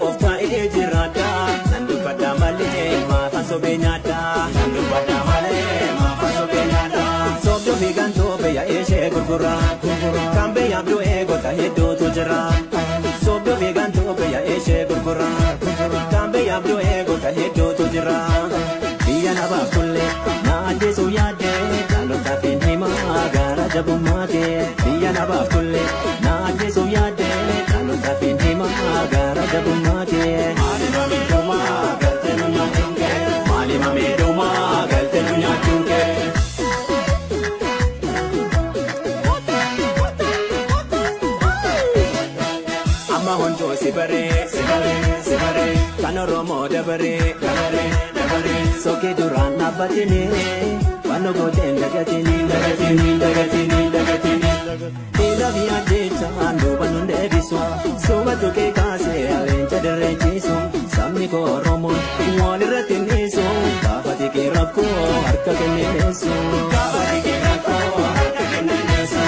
of taa'ee jiraadha nan dubbadha malee maafan sobee nyaadha nan dubbadha malee maafan sobee nyaadha. Soobduu fi gantoo biyya ishee gurgura kan biyyaaf du'ee goota hedduutu jira. Soobduu fi gantoo biyya ishee gurgura kan biyyaaf du'ee goota hedduutu jira. Biyya nabaaf tolle na ajjeesuu yaadde jaalota fi himaa gara jabummaa kee. Biyya nabaaf tolle na ajjeesuu yaadde jaalota fi himaa gara jabummaa kee. Maali mamiidhumaa galtee nu nyaachuun kee? Maali mamiidhumaa galtee nu nyaachuun kee? Amma hunduu si baree si baree si baree kan Oromoo dabaree dabaree dabaree sookee duraan dhaabbatini waan gooteen dagatini dagatini dagatini dagatini. Dhiira fi ajjeechaan duuba nun deebisu suuba tuqee kaasee aleenca dirreechisu sabni koo Oromoon wal irratti hin dhiisu gaafa tikee rakkoo harka kennineessu. Gaafa tikee rakkoo harka kennineessu.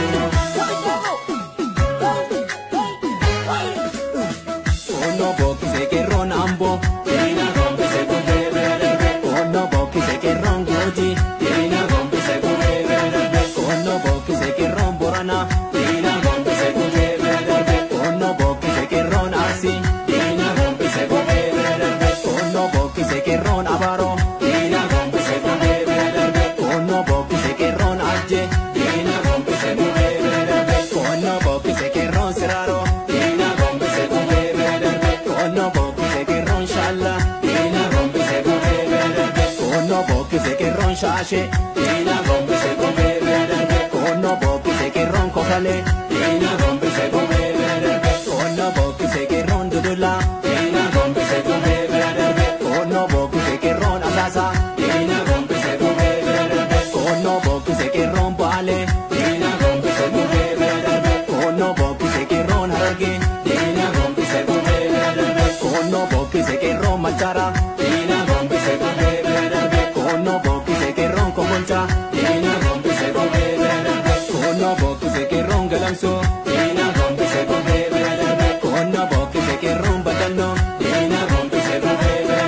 Ono bokkise qeerroon Amboo. Diina gombise gubee bira darbe. Ono bokkise qeerroon Guutii. Diina gombise gubee bira darbe. Ono bokkise qeerroon Boranaa. Diina gombise gubee bira darbe. Ono bokkise qeerroon Arsii. Diina gombise gubee bira darbe. Ono bokkise qeerroon Abaaroo. Diina gombise gubee bira darbe. Ono bokkise qeerroon Ajjee. Diina gombise gubee bira darbe. Ono bokkise qeerroon Siraaroo. Diina gombise gubee bira darbe. Ono bokkise qeerroon Shallaa. Diina gombise gubee bira darbe. Ono bokkise qeerroon Shaashee. Diina gombise gubee bira darbe. Ono bokkise qeerroon Kofalee. Diina gombise gubee bira darbe. Ono bokkise qeerroon Dudulaa. Diina gombise gubee bira darbe. Ono bokkise qeerroon Asaasaa. Diina gombise gubee bira darbe. Ono bokkise qeerroon Baalee. Diina gombise gubee bira darbe. Ono bokkise qeerroon Harargee. Diina gombise gubee bira darbe. Ono bokkise qeerroon Macharaa. Diina gombise gubee bira darbe. Ono bokkise qeerroon Kombolchaa. Diina gombise gubee bira darbe. Ono bokkise qeerroon Galamsoo. Diina gombise gubee bira darbe. Ono bokkise qeerroon Badannoo. Diina gombise gubee bira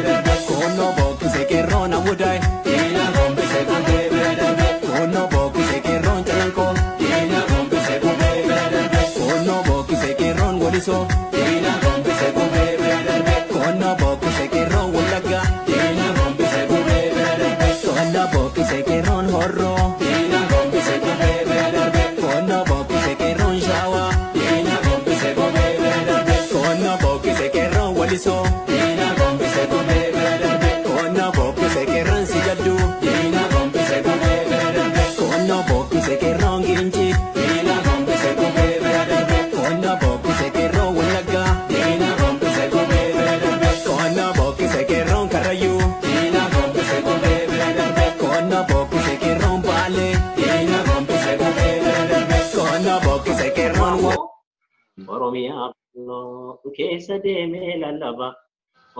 Oromiyaa bal'oo keessa deemee lallaba.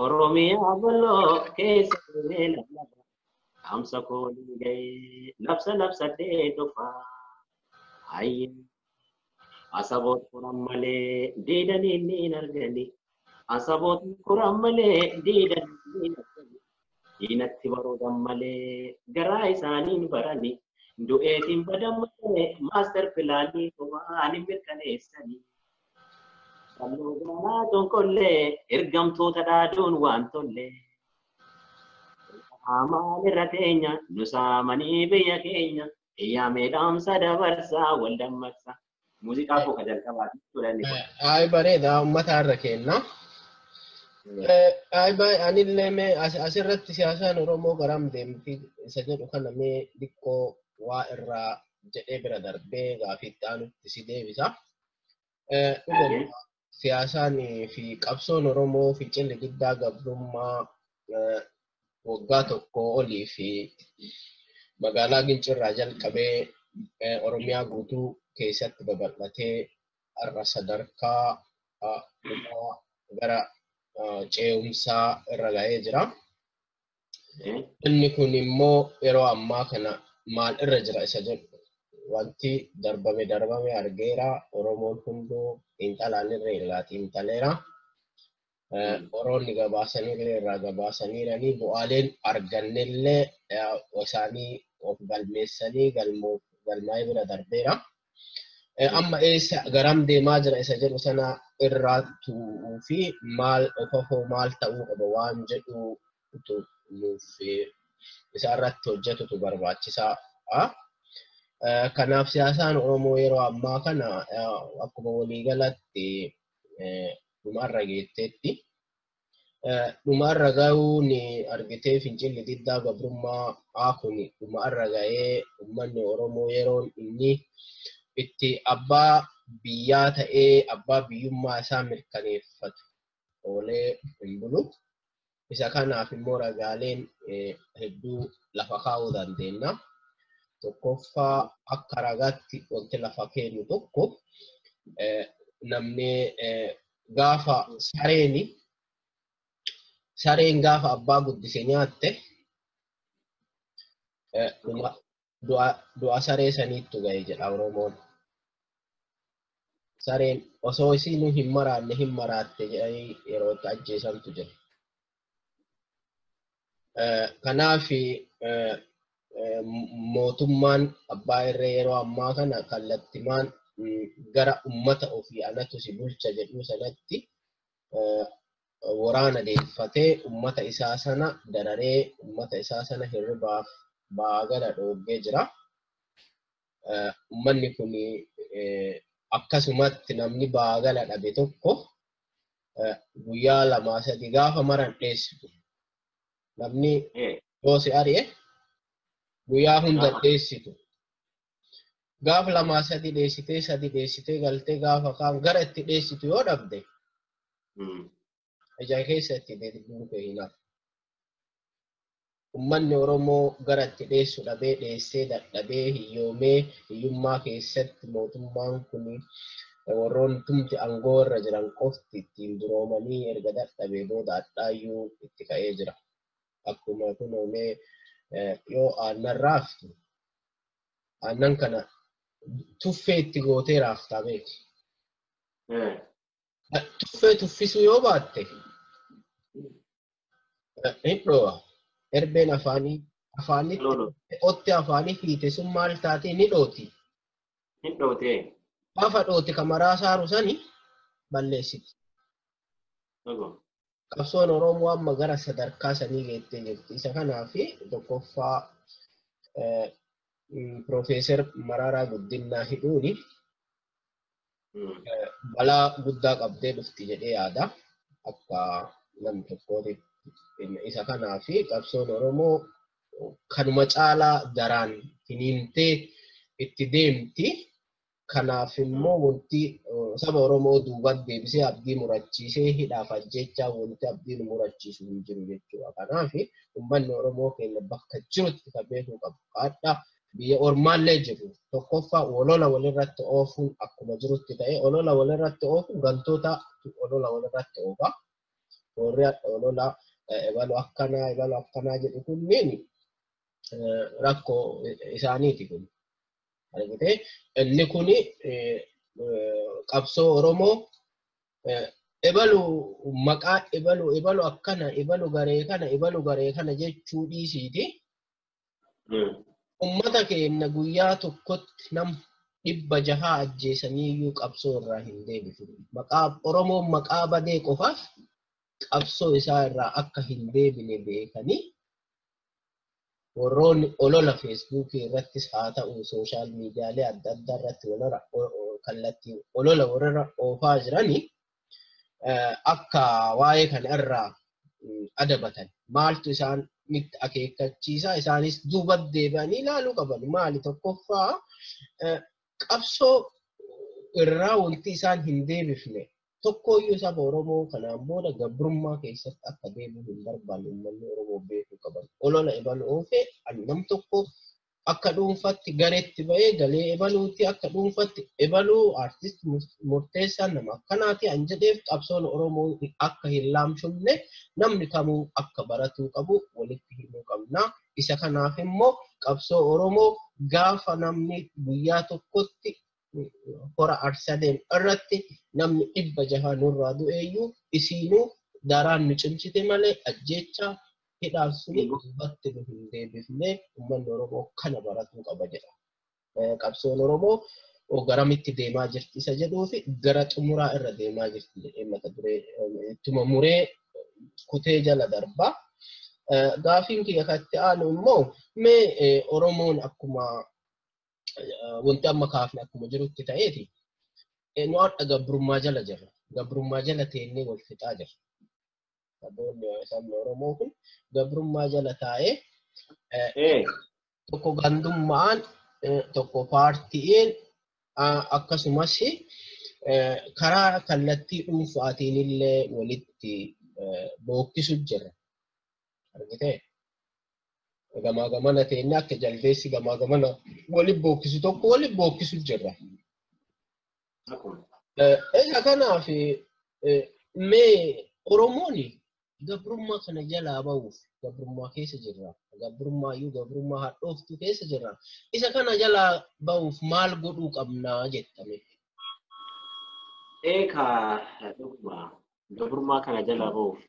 Oromiyaa bal'oo keessa deemee lallaba. Dhaamsa koolii ga'ee labsa labsadhee dhufa. Hayyee asaboot kuran malee diidanii ni hin argani. Asaboot kuran malee diidanii ni hin argani. Diinatti baroodan malee garaa isaaniin barani. Du'eetiin badan malee maaster pilaanii kophaan hin mirkaneessani. Qalloo garaa tonkollee ergamtoota dhaaduun waan tollee. Hamaan irra teenya nu saamanii biyya keenya iyyaamee dhaamsa dabarsaa wal dammaqsa. Muuziqaa koo ka jalqabaati jechuudha inni kun. Ay bareeda uummata irra kenna. Ay baay'ee anillee mee asirratti siyaasaan Oromoo garam deemti isa jedhu kana mee xiqqoo waa irraa jedhee bira darbee gaafii itti aanutti si deebisa. Dhuguma siyaasaan fi qabsoon Oromoo fincilli diddaa gabrummaa waggaa tokko olii fi magaalaa Gincirraa jalqabee Oromiyaa guutuu keessatti babal'atee har'a sadarkaa dhumaa gara ce'umsaa irra ga'ee jira. Inni kun immoo yeroo ammaa kana maal irra jira isa jedhu wanti darbame darbame argeera. Oromoon hunduu xiinxalaan irra irraa xiinxaleera. Oroonni gabaasanillee irraa gabaasaniiranii bu'aaleen argannellee isaanii of galmeessanii galmaa'ee bira darbeera. Amma eessa garam deemaa jira isa jedhu sana irraa tu'uu fi maal ofafoo maal ta'uu qaba waan jedhu nuuf isa irratti hojjetutu barbaachisaadha. Kanaaf siyaasaan Oromoo yeroo ammaa kana akkuma waliigalatti dhumarra geetteetti. Dhumarra gahuun argitee fincilli diddaa gabrummaa kun dhumarra gahee uummanni Oromoo yeroon inni itti abbaa biyyaa ta'ee abbaa biyyummaa isaa mirkaneeffatu oolee hin bulu. Isa kanaaf immoo ragaaleen hedduu lafa kaa'uu dandeenya. Tokkoffaa akka ragaatti wanti lafa kennu tokko namni gaafa sareen gaafa abbaa guddise nyaatte du'a saree saniittu ga'e jedha Oromoon. Sareen osoo isiinuu hin maraanne hin maraatte jedhanii yeroo itti ajjeesantu jira. Kanaaf mootummaan abbaa irree yeroo ammaa kana kallattimaan gara uummata ofii anatu si bulcha jedhu sanatti waraana deeffatee uummata isaa sana dararee uummata isaa sana hirribaaf baagala dhoogee jira. Uummanni kun akkasumatti namni baagala dhabe tokko guyyaa 2 3 gaafa maran dheessitu. Namni yoo si ari'e guyyaa hunda dheessitu. Gaafa 2 3 dheessitee 3 dheessitee galtee gaafa kaan gara itti dheessitu yoo dhabde ija keessa itti deebi'uun kee hin hafu. Uummanni Oromoo gara itti dheessu dhabee dheessee dadhabee hiyyoomee hiyyummaa keessatti mootummaan kun warroon tumti aangoo irra jiran qofti ittiin duroomanii erga dadhabee booda hadhaayyuu itti ka'ee jira. Akkuma kunoomee yoo aannan raaftu aannan kana tuffee itti gootee raaftaa beeki. Tuffee tuffisuu yoo baatte hin dho'a. Erbeen afaanii afaanitti otti afaanii hiite sun maal taatee ni dhooti. Hin dhootee. Gaafa dhoote kamaraa saaru sani balleessiti. Qabsoon Oromoo amma gara sadarkaa sanii geettee jirti. Isa kanaaf tokkoffaa Piroofeesar Mararaa Guddinaa hidhuuni balaa guddaa qabdee dhufti jedhee yaada. Akka nam tokkootti isa kanaaf qabsoon Oromoo kanuma caalaa daraan finiintee itti deemti. Kanaaf immoo wanti saba Oromoo duubatti deebisee abdii murachiisee hidhaaf ajjechaa wanti abdii nu murachiisu hin jiru jechuudha. Kanaaf uummanni Oromoo keenya bakka jirutti kan beekuu qabu. Haadha Biyya ormaallee jiru tokkoffaa olola walirratti oofuun akkuma jirutti ta'e olola walirratti oofuun gantoota olola walirratti oofa. Warri olola ebaluu akkanaa jedhu kunneen rakkoo isaaniiti kun. Argitee inni kuni qabsoo Oromoo ebaluu maqaa ebaluu akkana ebaluu garee kana jechuu dhiisiiti. Uummata keenya guyyaa tokkotti nam 600 ajjeesaniiyyuu qabsoo irraa hin deebisu. Maqaa Oromoon maqaa badee qofaaf qabsoo isaa irraa akka hin deebine beekanii warroonni olola feesbuukii irrattis haa ta'u sooshaal miidiyaalee adda addaa irratti kallattii olola warra oofaa jiranii akka waa'ee kana irraa adabatan maaltu isaan itti akeekkachiisa isaanis duuba deebi'anii ilaaluu qaban. Maali tokkoffaa qabsoo irraa wanti isaan hin deebifne tokkooyyuu saba Oromoo kanaan booda gabrummaa keessatti akka deebi'u hin barbaanne uummanni Oromoo beekuu qaban. Olola ebaluu oofee nam tokko akka dhuunfaatti gareetti ba'ee galee ebaluuti akka dhuunfaatti ebaluu aartist murteessaa nama akkanaati an jedheef qabsoon Oromoo akka hin laamshofne namni kamuu akka baratuu qabu walitti himuu qabna. Isa kanaaf immoo qabsoo Oromoo gaafa namni guyyaa tokkotti hora Arsadeen irratti namni 600 nurraa du'eeyyuu isiinuu daraan nu cimsite malee ajjeechaa hidhaan suni duubatti nu hin deebifne uummanni Oromoo kana baratuu qaba jedha. Qabsoon Oromoo garamitti deemaa jirti isa jedhuu fi gara xumuraa irra deemaa jirti jedhee mata duree ittuma muree kutee jala darbaa. Gaafiin kiyya katti aanu immoo mee Oromoon akkuma wanti amma kaafne akkuma jirutti ta'eeti nu har'a gabrummaa jala jirra. Gabrummaa jala teennee wal fixaa jirra. Saboonni sabni Oromoo kun gabrummaa jala taa'ee tokko gandummaan tokko paartiin akkasumas karaa kallattii dhuunfaatiin illee walitti bookkisu jira. Argitee? Gamaa gamana teennee akka jaldeessi gamaa gamana walitti bookkisu tokko walitti bookkisu jira. Isa kanaaf mee Oromoon gabrummaa kana jalaa bahuuf gabrummaa keessa jirra. Gabrummaa gabrummaa hadhooftuu keessa jirra. Isa kana jalaa bahuuf maal godhuu qabnaa jettame? Eegaa dhuguma gabrummaa kana jalaa bahuuf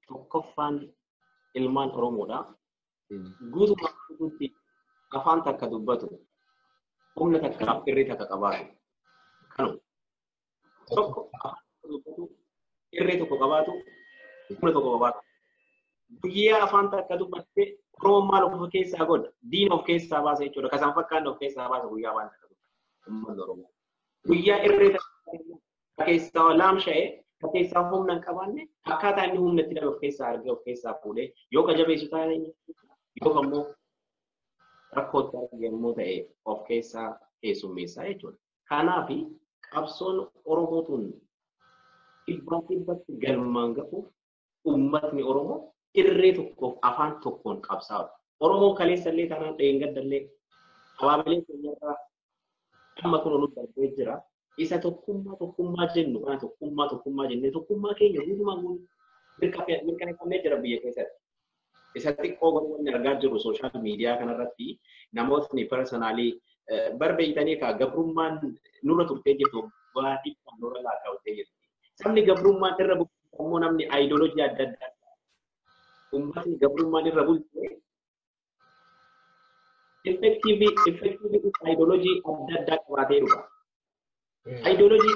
tokkoffaan ilmaan Oromoodha. Guutummaa guutuutti afaan takka dubbatu, humna takkaaf irree takka qabaatu. Kanuma. Tokko afaan takka dubbatu, irree tokko qabaatu, humna tokko qabaatu. Guyyaa afaan takka dubbatte Oromoon maal of keessaa godha? Diina of keessaa baasa jechuudha. Kasaan fakkaanne of keessaa baasa guyyaa afaan takka dubbatu. Uummanni Oromoo. Guyyaa irree takka keessaa laamsha'ee ka keessaa humna hin qabaanne akkaataa inni humna itti dhabe of keessaa argee of keessaa fuudhee yoo ka jabeessu taate yoo ammoo rakkootti arge yommuu ta'e of keessaa keessummeessaa jechuudha. Kanaaf qabsoon Oromoo tun dhibbaa dhibbatti galmaan gahuuf uummatni Oromoo irree tokkoof afaan tokkoon qabsaa'u. Oromoon kaleessallee taanaan dheengaddallee abaabilee keenyarraa amma kun olu darbee jira. Isa tokkummaa jennu kana tokkummaa jennee tokkummaa keenya guutumaan guutuu mirkaneeffamee jira biyya keessatti. Isa xiqqoo wanni argaa jirru sooshaal miidiyaa kanarratti namootni parsanaalii barbeeytanii kaa gabrummaan nurra turtee jirtu waa dhibbaan nurra laakkaa'uttee jirti. Sabni gabrummaan irra bulchu ammoo namni aayidooloojii adda addaa uummatni gabrummaan irra bulche effektiivii aayidooloojii adda addaa qabaatee dhufa. Aayidooloojii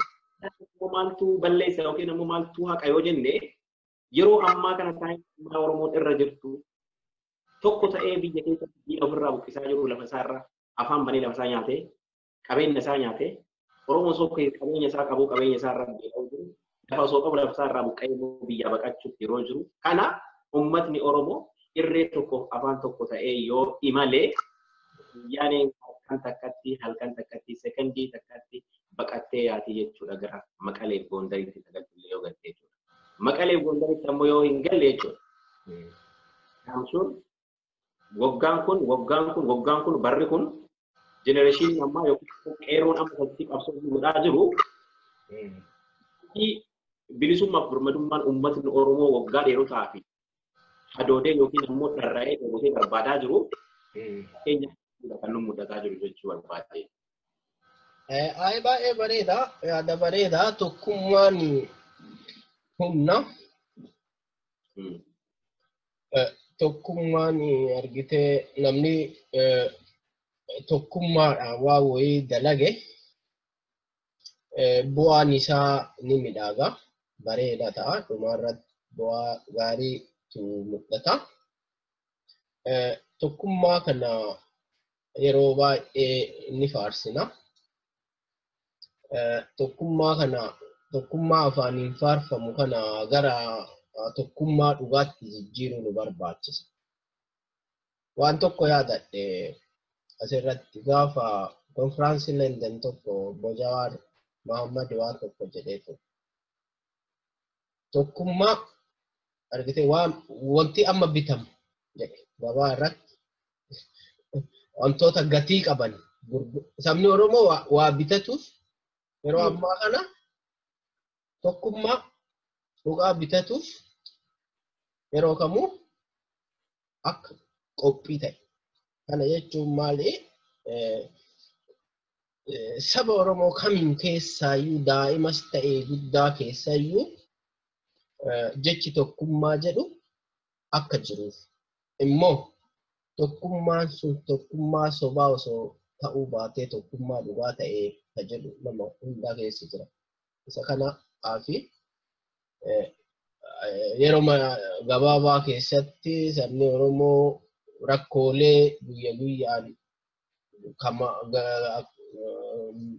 maaltu balleessa yookiin ammoo maaltu haqa yoo jenne yeroo ammaa kana taa'ee Oromoon irra jirtu tokko ta'ee biyya keessatti diina ofirraa buqqisaa jiru lafa isaarra afaan banee lafa isaa nyaatee qabeenya isaa nyaatee Oromoon osoo qabeenya isaa qabu qabeenya isaa irraa beela'uu jiru lafa osoo qabu lafa isaa irraa buqqa'ee biyya baqachuuf yeroo jiru kana uummatni Oromoo irree tokkoof afaan tokko ta'ee yoo imalee guyyaaneen halkan takkatti halkan takkatti sekondii takkatti baqattee yaati jechuudha gara Maqalee Gondaritti tajaajillee yoo galte jechuudha. Maqalee Gondaritti ammoo yoo hin galle jechuudha. Kaamsuun waggaan kun barri kun Jenereeshiniin ammaa yookiin qeerroon amma sochii qabsoo godhaa jiru bilisummaaf birmadummaan uummatni Oromoo waggaa dheerotaa fi hadoodee yookiin ammoo dharra'ee dheebotee barbaadaa jiru keenya kan nu mudataa jiru jechuu barbaade. Ay baay'ee bareeda yaada bareeda tokkummaan humna tokkummaan argitee namni tokkummaadhaan waa wayii dalage bu'aan isaa ni midhaaga bareeda ta'a dhumarratti bu'aa gaariitu mul'ata. Tokkummaa kana yeroo baay'ee ni faarsina. Tokkummaa kana tokkummaa afaaniin faarfamu kana gara tokkummaa dhugaatti jijjiiruu nu barbaachisa. Waan tokko yaadadhe asirratti gaafa konfiraansii London tokko obbo Jawaar Mohammad waan tokko jedhee ture. Tokkummaa argitee waan wanti amma bitamu jedhe gabaa irratti wantoota gatii qaban sabni Oromoo waa bitatuuf yeroo ammaa kana tokkummaa dhugaa bitatuuf yeroo kamuu akka qophii ta'e. Kana jechuun maali? Saba Oromoo kamiin keessaayyuu daa'imas ta'ee guddaa keessaayyuu jechi tokkummaa jedhu akka jiruuf immoo tokkummaan sun tokkummaa sobaa osoo ta'uu baatee tokkummaa dhugaa ta'ee ka jedhu nama hundaa keessa jira. Isa kanaa fi yeroo gabaabaa keessatti sabni Oromoo rakkoolee guyya guyyaan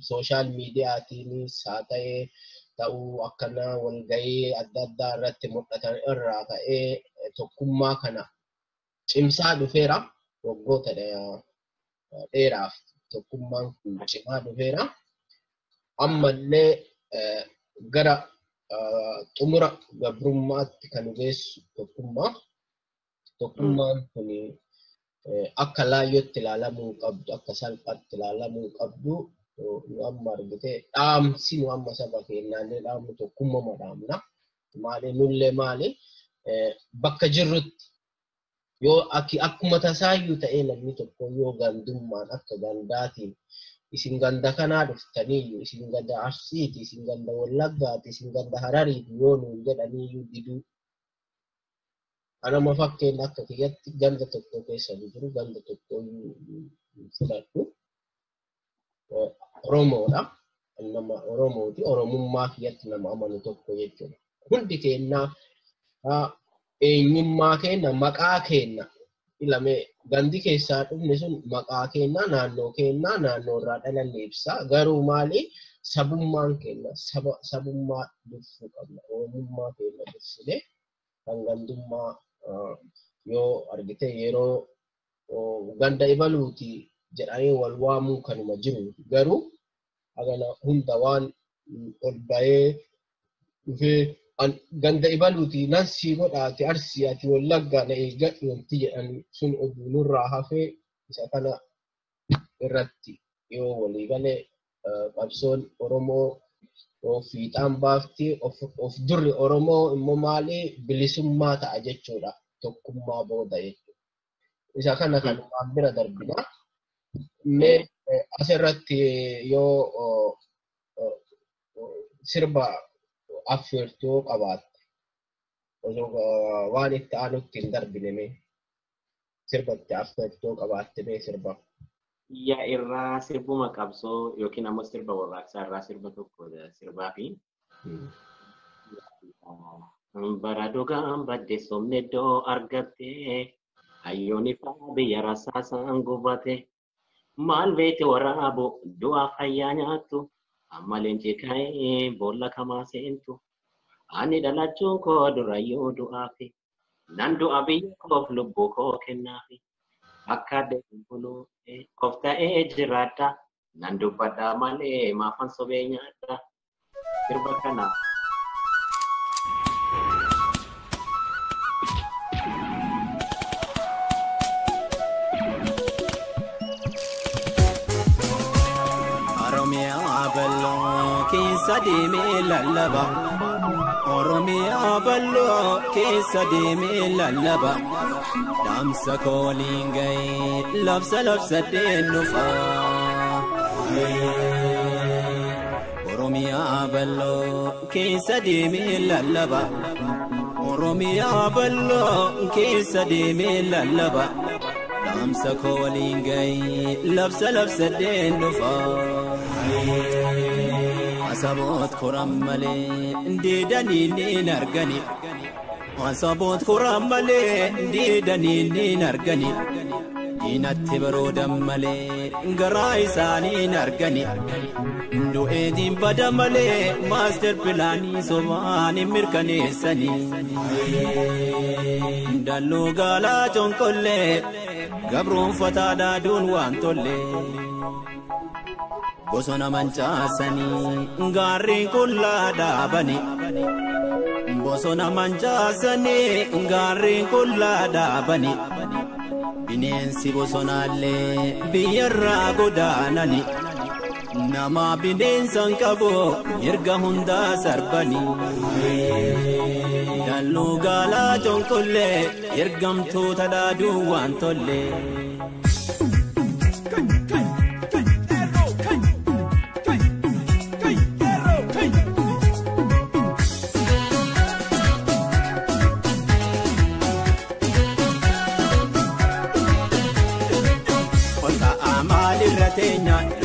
sooshaal miidiyaatiinis haa ta'ee ta'uu akkanaa walgahii adda addaa irratti mul'atan irraa ka'ee tokkummaa kana cimsaa dhufeera. Waggoota dheeraaf tokkummaan kun cimaa dhufeera. Ammallee gara xumura gabrummaatti kan geessu tokkummaa. Tokkummaan kun akka laayyootti ilaalamuu qabdu, akka salphaatti ilaalamuu qabdu nu amma argite dhaamsi nu amma saba keenyaallee dhaamnu tokkummaa dhaamna. Maali nullee maali bakka jirrutti yoo akkuma tasaayyuu ta'ee namni tokko yoo gandummaan akka gandaatiin isin ganda kanaa dhuftaniyyuu isin ganda Arsiiti, isin ganda Wallaggaati, isin ganda Harariiti yoo nuun jedhaniyyuu diduu. Anama fakkeenya akka kiyyatti ganda tokko keessa jiru ganda tokko fudhadhu. Oromoodha. Nama Oromooti. Oromummaa kiyyatti nama amanu tokko jechuudha. Hundi keenyaa eenyummaa keenya maqaa keenya ilame gandi keessaa dhufne sun maqaa keenya naannoo keenya naannoo irraa dhalanne ibsa. Garuu maali sabummaan keenya sabummaa dursuu qabna. Oromummaa keenya dursine kan gandummaa yoo argite yeroo ganda ibaluuti jedhanii wal waamuu kanuma jiru. Garuu hagana hunda waan ol bahee dhufee ganda ibaluuti nan sii godhaati Arsii ati Wallaggaa na eeggadhu wanti jedhan sun oduu nurraa hafee isa kana irratti yoo walii galee qabsoon Oromoo fiixaan baafti of durri Oromoo immoo maali bilisummaa ta'a jechuudha tokkummaa booda jechuudha. Isa kana kan waan bira darbina. Mee asirratti yoo sirba affeertuu qabaatte osoo waan itti aanutti hin darbine mee sirba itti affeertuu qabaatte mee sirba. Yaa irraa sirbuma qabsoo yookiin ammoo sirba warraaqsaa irraa sirba tokko sirbaa fi bara dhugaan badde somne iddoo argatte hayyoon ifaa biyya rasaasaan gubate maal beete waraabo du'aa fayyaa nyaattu amma leenci ka'ee boolla kamaa seentu ani dhalachuun koo durayyoo du'aafi nan du'a biyya koof lubbuu koo kennaafi akka deemu of ta'ee jiraadha nan dubbadha malee maafan sobee nyaadha sirba kana. keessa deemee lallaba. Oromiyaa bal'oo keessa deemee lallaba. Dhaamsa koo waliin ga'ee labsa labsadheen dhufa. Oromiyaa bal'oo keessa deemee lallaba. Oromiyaa bal'oo keessa deemee lallaba. Dhaamsa koo waliin ga'ee labsa labsadheen dhufa. Asaboot koran malee deedanii niin argani. Asaboot koran malee deedanii niin argani. Diinatti baroodan malee garaa isaanii hin argani. Du'eetiin bada malee maaster pilaanii sobaan hin mirkaneessani. Dalluu gaalaa conqollee gabroonfataa daaduun waan tollee. Bosona mancaasanii gaarreen qullaa dhaabani. Bosona mancaasanii gaarreen qullaa dhaabani. Bineensi bosonaallee biyyarraa godaanani. Nama bineensa hin qabu mirga hundaa sarbani. Dalluu gaalaa conqollee ergamtoota dhaaduu waan tollee.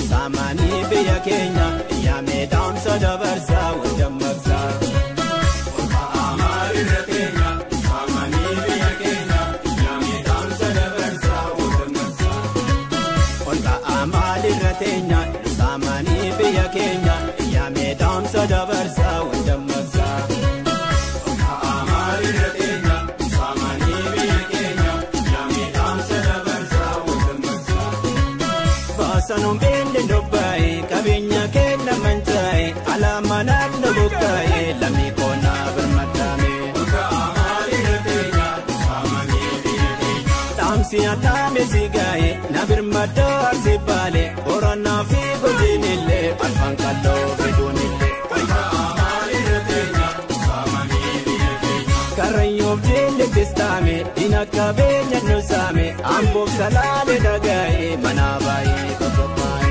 Saamanii biyya keenya yaamee dhaamsa dabarsaa wal dammaqsaa. Maalirra teenya saamanii biyya keenya yaamee dhaamsa dabarsaa wal dammaqsaa. Olka'aa maalirra teenya saamanii biyya keenya yaamee dhaamsa dabarsaa wal dammaqsaa. Olka'aa maalirra teenya saamanii biyya keenya yaamee dhaamsa dabarsaa wal dammaqsaa. Baasanuun beelli dhobbaaye qabeenya keenya mancaa'e alaama naannoo buqqaa'e lammii koonaa birmaddaame. Dhaamsi addaame si gaa'e na birmaddoo arsi baale Boranaa fi Gujiinillee alfaan qalloo fiduunillee. Karrayyoof diinni tistaame diina qabeenya nu saame amboof salaale dhagaa'e mana baay'ee qoqqophaa'e.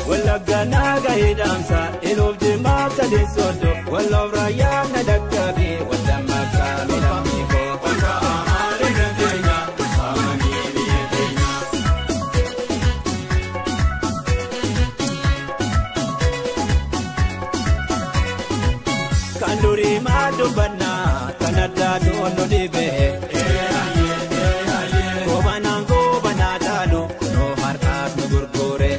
Wallagga naaga'ee dhaamsa iloof jimaaf sadeen soddoo walloof raayyaa na dhaqqabe waldammaqsaa miidhamni koo. Kan durii maal dubbannaa kan addaa toonu dhibee. Goobanaan goobanaa dhaalu kunoo har'aas nu gurgure.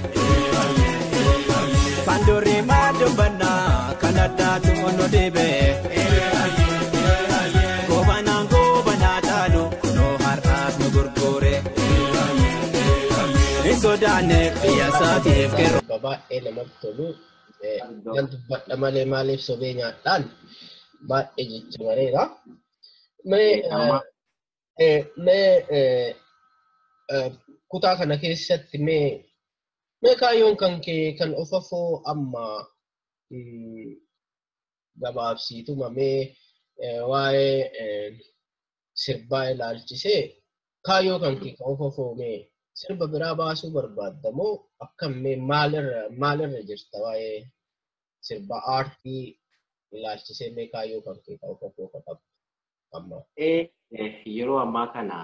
Kan durii maal dubbannaa kan addaa toonu dhibee. Goobanaan goobanaa dhaalu kunoo har'aas nu gurgure. Hin sodaanne biyya isaatiif qeerroo. Baay'ee namatti tolu. Nan dubbadha malee maaliif sobee nyaadhaan baay'ee jecha bareeda. Mee kutaa kana keessatti mee kaayyoon kan kee kan of afoo amma gabaabsiituma mee waa'ee sirbaa ilaalchisee kaayyoo kan kee kan of afoo mee sirba biraa baasuu barbaadda moo akkam mee maalirra jirta waa'ee sirba aartii ilaalchisee mee kaayyoo kan kee kan of afoo kan qabdu amma? Yeroo ammaa kana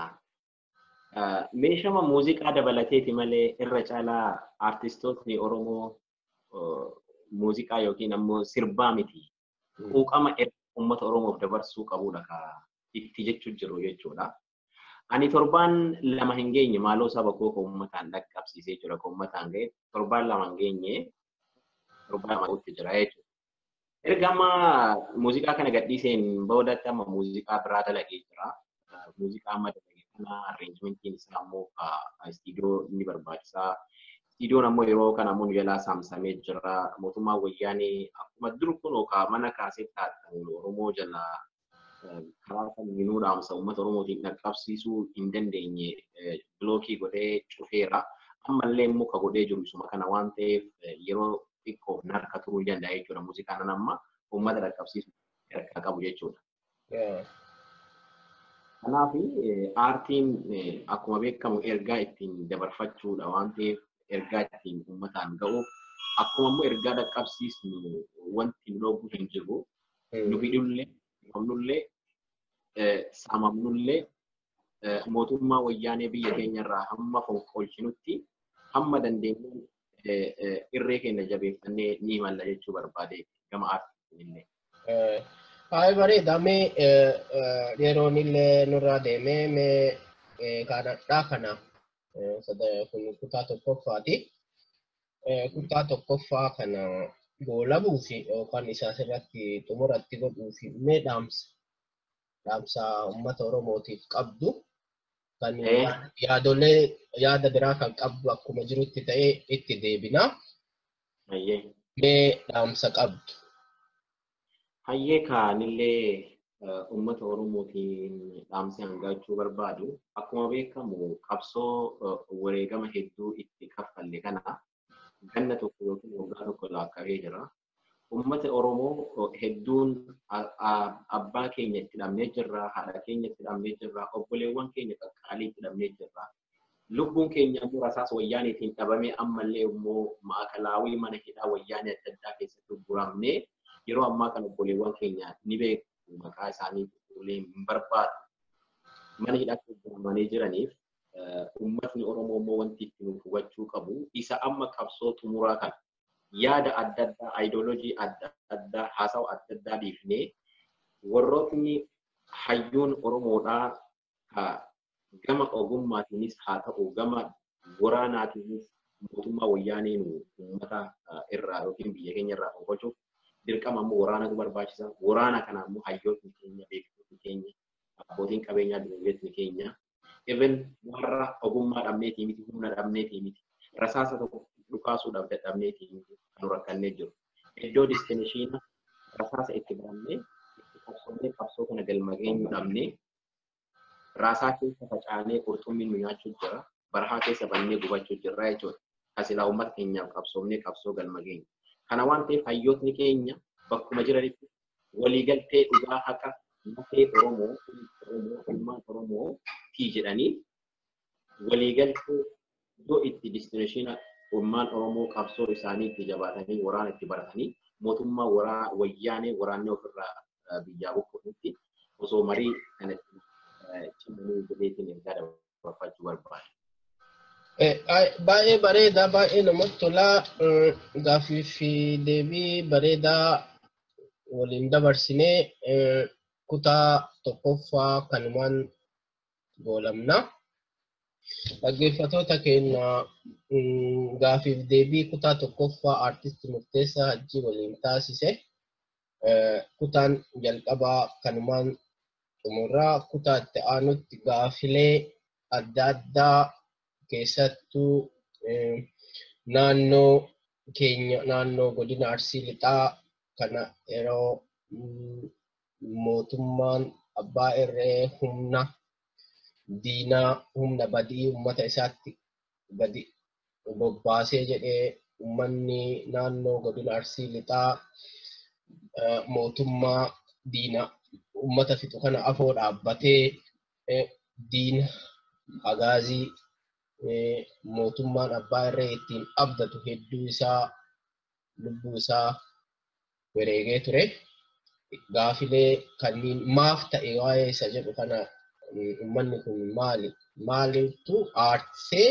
meeshama muuziqaa dabalateeti malee irra caalaa aartistootni Oromoo muuziqaa yookiin ammoo sirbaa miti. Quuqama uummata Oromoof dabarsuu qabudha ka itti jechuu jiru jechuudha. Ani torbaan lama hin geenye maaloo saba koo kan uummataan dhaqqabsiisee jira kan uummataan ga'e torbaan lama hin geenye torbaan lama guutti jira jechuudha. Erga amma muuziqaa kana gadhiiseen boodatti amma muuziqaa biraa dalagee jira. Muuziqaa amma dalagee kana arreenjimentiin isaa ammoo istiidiyoo ni barbaachisaa. Istiidiyoon ammoo yeroo kana ammoo nu jalaa saamsamee jira. Mootummaan wayyaanee akkuma dur kun mana kaasee taatan Oromoo jalaa karaa kamiinuu dhaamsa uummata Oromootiin dhaqqabsiisuu hin dandeenye bilookii godhee cufeera. Ammallee immoo ka godhee jiru isuma kana waan ta'eef yeroo xiqqoof narka turuu ni danda'a jechuudha. Muuziqaan amma uummata dhaqqabsiisu harkaa qabu jechuudha. Kanaaf aartiin akkuma beekamu ergaa ittiin dabarfachuudha waan ta'eef ergaa ittiin uummataan ga'uuf akkuma immoo ergaa dhaqqabsiisnu wanti nu dhoobu hin jiru. Nu hidhullee, hidhamnullee, saamamnullee mootummaa wayyaanee biyya keenyarraa hamma fonqolchinutti hamma dandeenyuun irree keenya jabeeffannee ni imalla jechuu barbaade gama aartiin illee. Baay'ee bareeda. Mee yeroon illee nurraa deemee mee kanadhaa kana kun kutaa tokkoffaati. Kutaa tokkoffaa kana goolabuu fi yookaan isa asirratti xumuratti godhuu fi mee dhaamsa uummata Oromootiif qabdu kan yaadolee yaada biraa kan qabdu akkuma jirutti ta'ee itti deebina. Mee dhaamsa qabdu. Hayyee kaanillee uummata Oromootiin dhaamsa hangaachuu barbaadu akkuma beekamu qabsoo wareegama hedduu itti kaffalle kana ganna tokko yookiin waggaa tokko laakka'ee jira. Uummata Oromoo hedduun abbaa keenya itti dhabnee jirra, haadha keenya itti dhabnee jirra, obboleewwan keenya qaqqaalii itti dhabnee jirra. Lubbuun keenya immoo rasaasa wayyaaniitiin dhabamee ammallee immoo maakalaawii mana hidhaa wayyaanii adda addaa keessatti guramnee yeroo ammaa kana obboleewwan keenya ni beeku maqaa isaanii ulee hin barbaadu. Mana hidhaatti guramanii jiraniif uummatni Oromoo immoo wanti itti nuuf hubachuu qabu isa amma qabsoo xumuraa kana yaada adda addaa, aayidooloojii adda addaa, haasawa adda addaa dhiifnee warrootni hayyuun Oromoodhaa gama ogummaatiinis haa ta'u gama waraanaatiinis mootummaa wayyaanee nu uummata irraa yookiin biyya keenya irraa fonqolchuuf dirqama ammoo waraanatu barbaachisa. Waraana kana ammoo hayyootni keenya, beektotni keenya, abbootiin qabeenyaa, dureeyyootni keenya even warra ogummaa dhabneetii miti, humna dhabneetii miti, rasaasa tokko dhukaasuudhaaf dadhabneetii miti kan rakkannee jiru. Iddoo distinishiina rasaasa itti barannee itti qabsoonnee qabsoo kana galma geenyu dhabnee raasaa keessa facaanee qurxummiin nu nyaachuu jira. Barahaa keessa bannee gubachuu jirra jechuudha. Kasilaa uummata keenyaaf qabsoomnee qabsoo galma geenyu. Kana waan ta'eef hayyootni keenya bakkuma jiranitti waliigaltee dhugaa haqa lafee Oromoo, ilmaan Oromoo tii jedhanii waliigaltee iddoo itti distinishiina ilmaan Oromoo qabsoo isaanii itti jabaatanii waraana itti baratanii mootummaa wayyaanee waraanni ofirraa biyyaa buqquutti osoo marii kanatti cimanii godheetiin ergaa dabarfachuu barbaada. Baay'ee bareedaa, baay'ee namatti tolaa. Gaaffii fi deebii bareedaa waliin dabarsinee kutaa tokkoffaa kanumaan goolamna. Dhaggeeffattoota keenya gaaffii fi deebii kutaa tokkoffaa aartistii Murteessaa Hajjii waliin taasise kutaan jalqabaa kanumaan xumurraa. Kutaa itti aanutti gaaffilee adda addaa keessattuu naannoo keenya naannoo godina Arsii Lixaa kana yeroo mootummaan abbaa irree humna diinaa humna badii uummata isaatti gadi bobbaasee jedhee uummanni naannoo godina Arsii Lixaa mootummaa diinaa uummata fixu kana afoo dhaabbatee diina agaazii mootummaan abbaa irree ittiin abdatu hedduu isaa lubbuu isaa wareegee ture. Gaafilee kanneen maaf ta'e waa'ee isa jedhu kana uummanni kun maali? Maalitu aarsee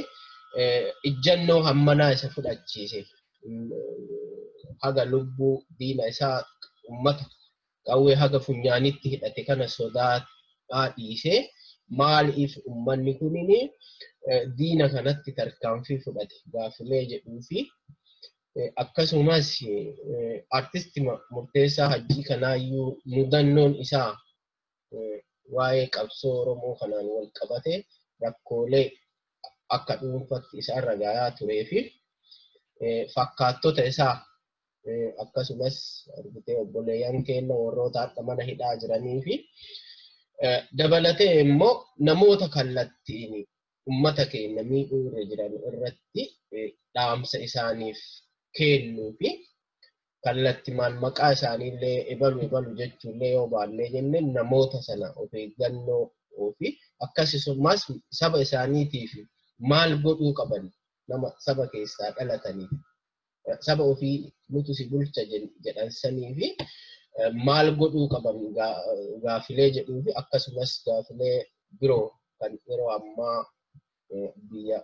ijjannoo hammanaa isa fudhachiise? Haga lubbuu diina isaa uummata qawwee haga funyaanitti hidhate kana sodaa dhiisee maaliif uummanni kunini diina kanatti tarkaanfii fudhate gaafilee jedhuu fi akkasumas aartistii Murteessaa Hajjii kanaayyuu mudannoon isaa waa'ee qabsoo Oromoo kanaan wal qabate rakkoolee akka dhuunfaatti isarra gahaa turee fi fakkaattota isaa akkasumas argitee obboleeyyan keenya warroota akka mana hidhaa jiranii fi dabalatee immoo namoota kallattiin uummata keenya miidhuu irra jiran irratti dhaamsa isaaniif kennuu fi kallattimaan maqaa isaaniillee ebalu ebalu jechuullee yoo baannee jenne namoota sana of eeggannoo fi akkasumas saba isaaniitiif maal godhuu qaban nama saba keessaa dhalataniif saba ofii nutu si bulcha jedhan sanii fi maal godhuu qaban gaafilee jedhuu fi akkasumas gaafilee biroo kan yeroo ammaa biyya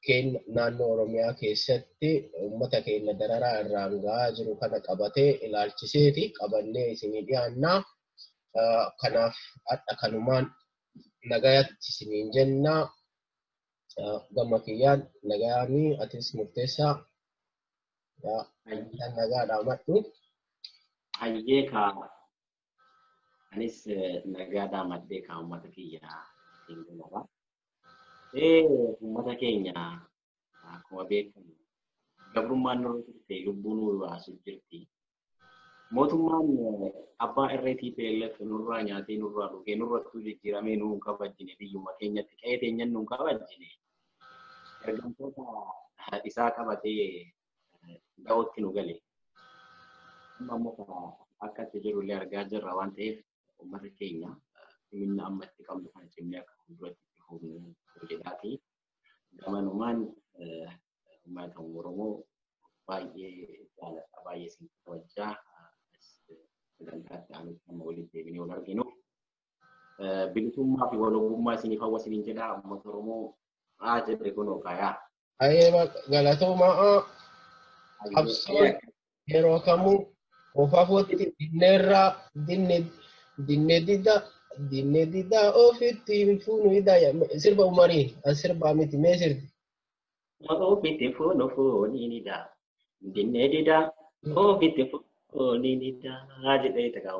keenya naannoo Oromiyaa keessatti uummata keenya dararaa irraan gahaa jiru kana qabatee ilaalchiseeti qabannee isinii dhiyaannaa. Kanaaf hadha kanumaan nagayatti isiniin jennaa. Gama kiyyaan nagayaanii atis murteessaa. Nagaa dhaamadhu. Hayyee kaa anis nagaa dhaamadhee kaa uummata kiyyaa ittiin galaba. Uummata keenya akkuma beekamu gabrummaan nurra turte lubbuu nu baasu jirti. Mootummaan abbaa irree TPLF nurraa nyaatee nurraa dhugee nurrattuu jijjiiramee nu hin kabajjine biyyuma keenyatti qe'ee teenyan nu hin kabajjine. Ergamtoota isaa qabatee da'ootti nu gale. Amma immoo akka itti jirullee argaa jirra waan ta'eef uummata keenya cimina amma itti qabnu kana cimnee akka fuulduratti itti fufnu jedhaati. Gamanumaan uummata Oromoo baay'ee jaaladha baay'ee isin kabajaa sagantaa itti aanutti amma walitti deebinee wal arginu. Bilisummaa fi walogummaa isiniif hawwa isiniin jedha uummata Oromoo haa jedhe kunoo kaayaa. Ayyee galatoomaa qabsoon yeroo kamuu ofaafootti dinneerraa dinne dida ofitti hin fuunu hidha sirba umarii an sirbaa miti mee sirbi. Ofitti fuunu fuuni dida dinne dida ofitti fuuni dida jedhee tagaa.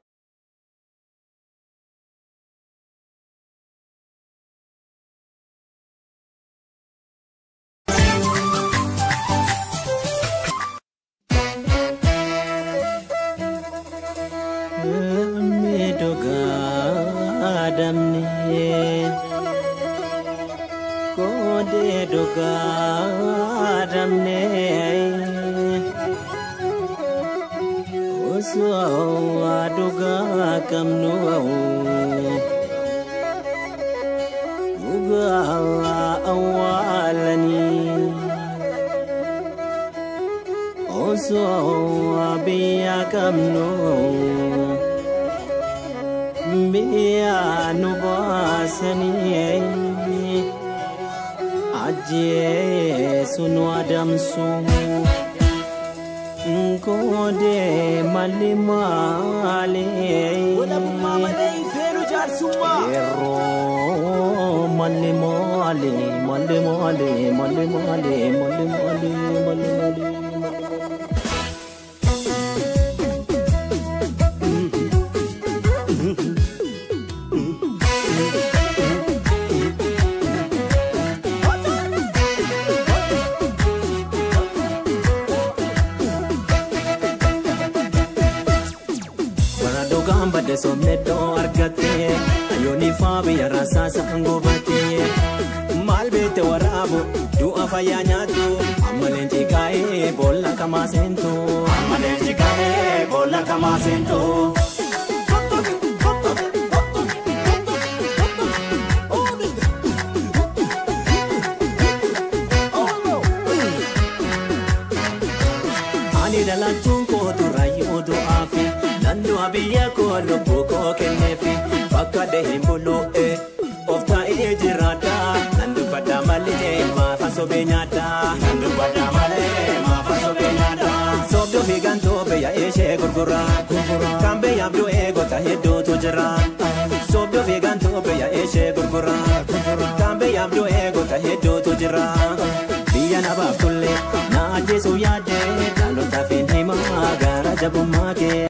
Biyya nabaaf tolle na ajjeesuu yaadde dhaloota fi himaa gara jabummaa kee.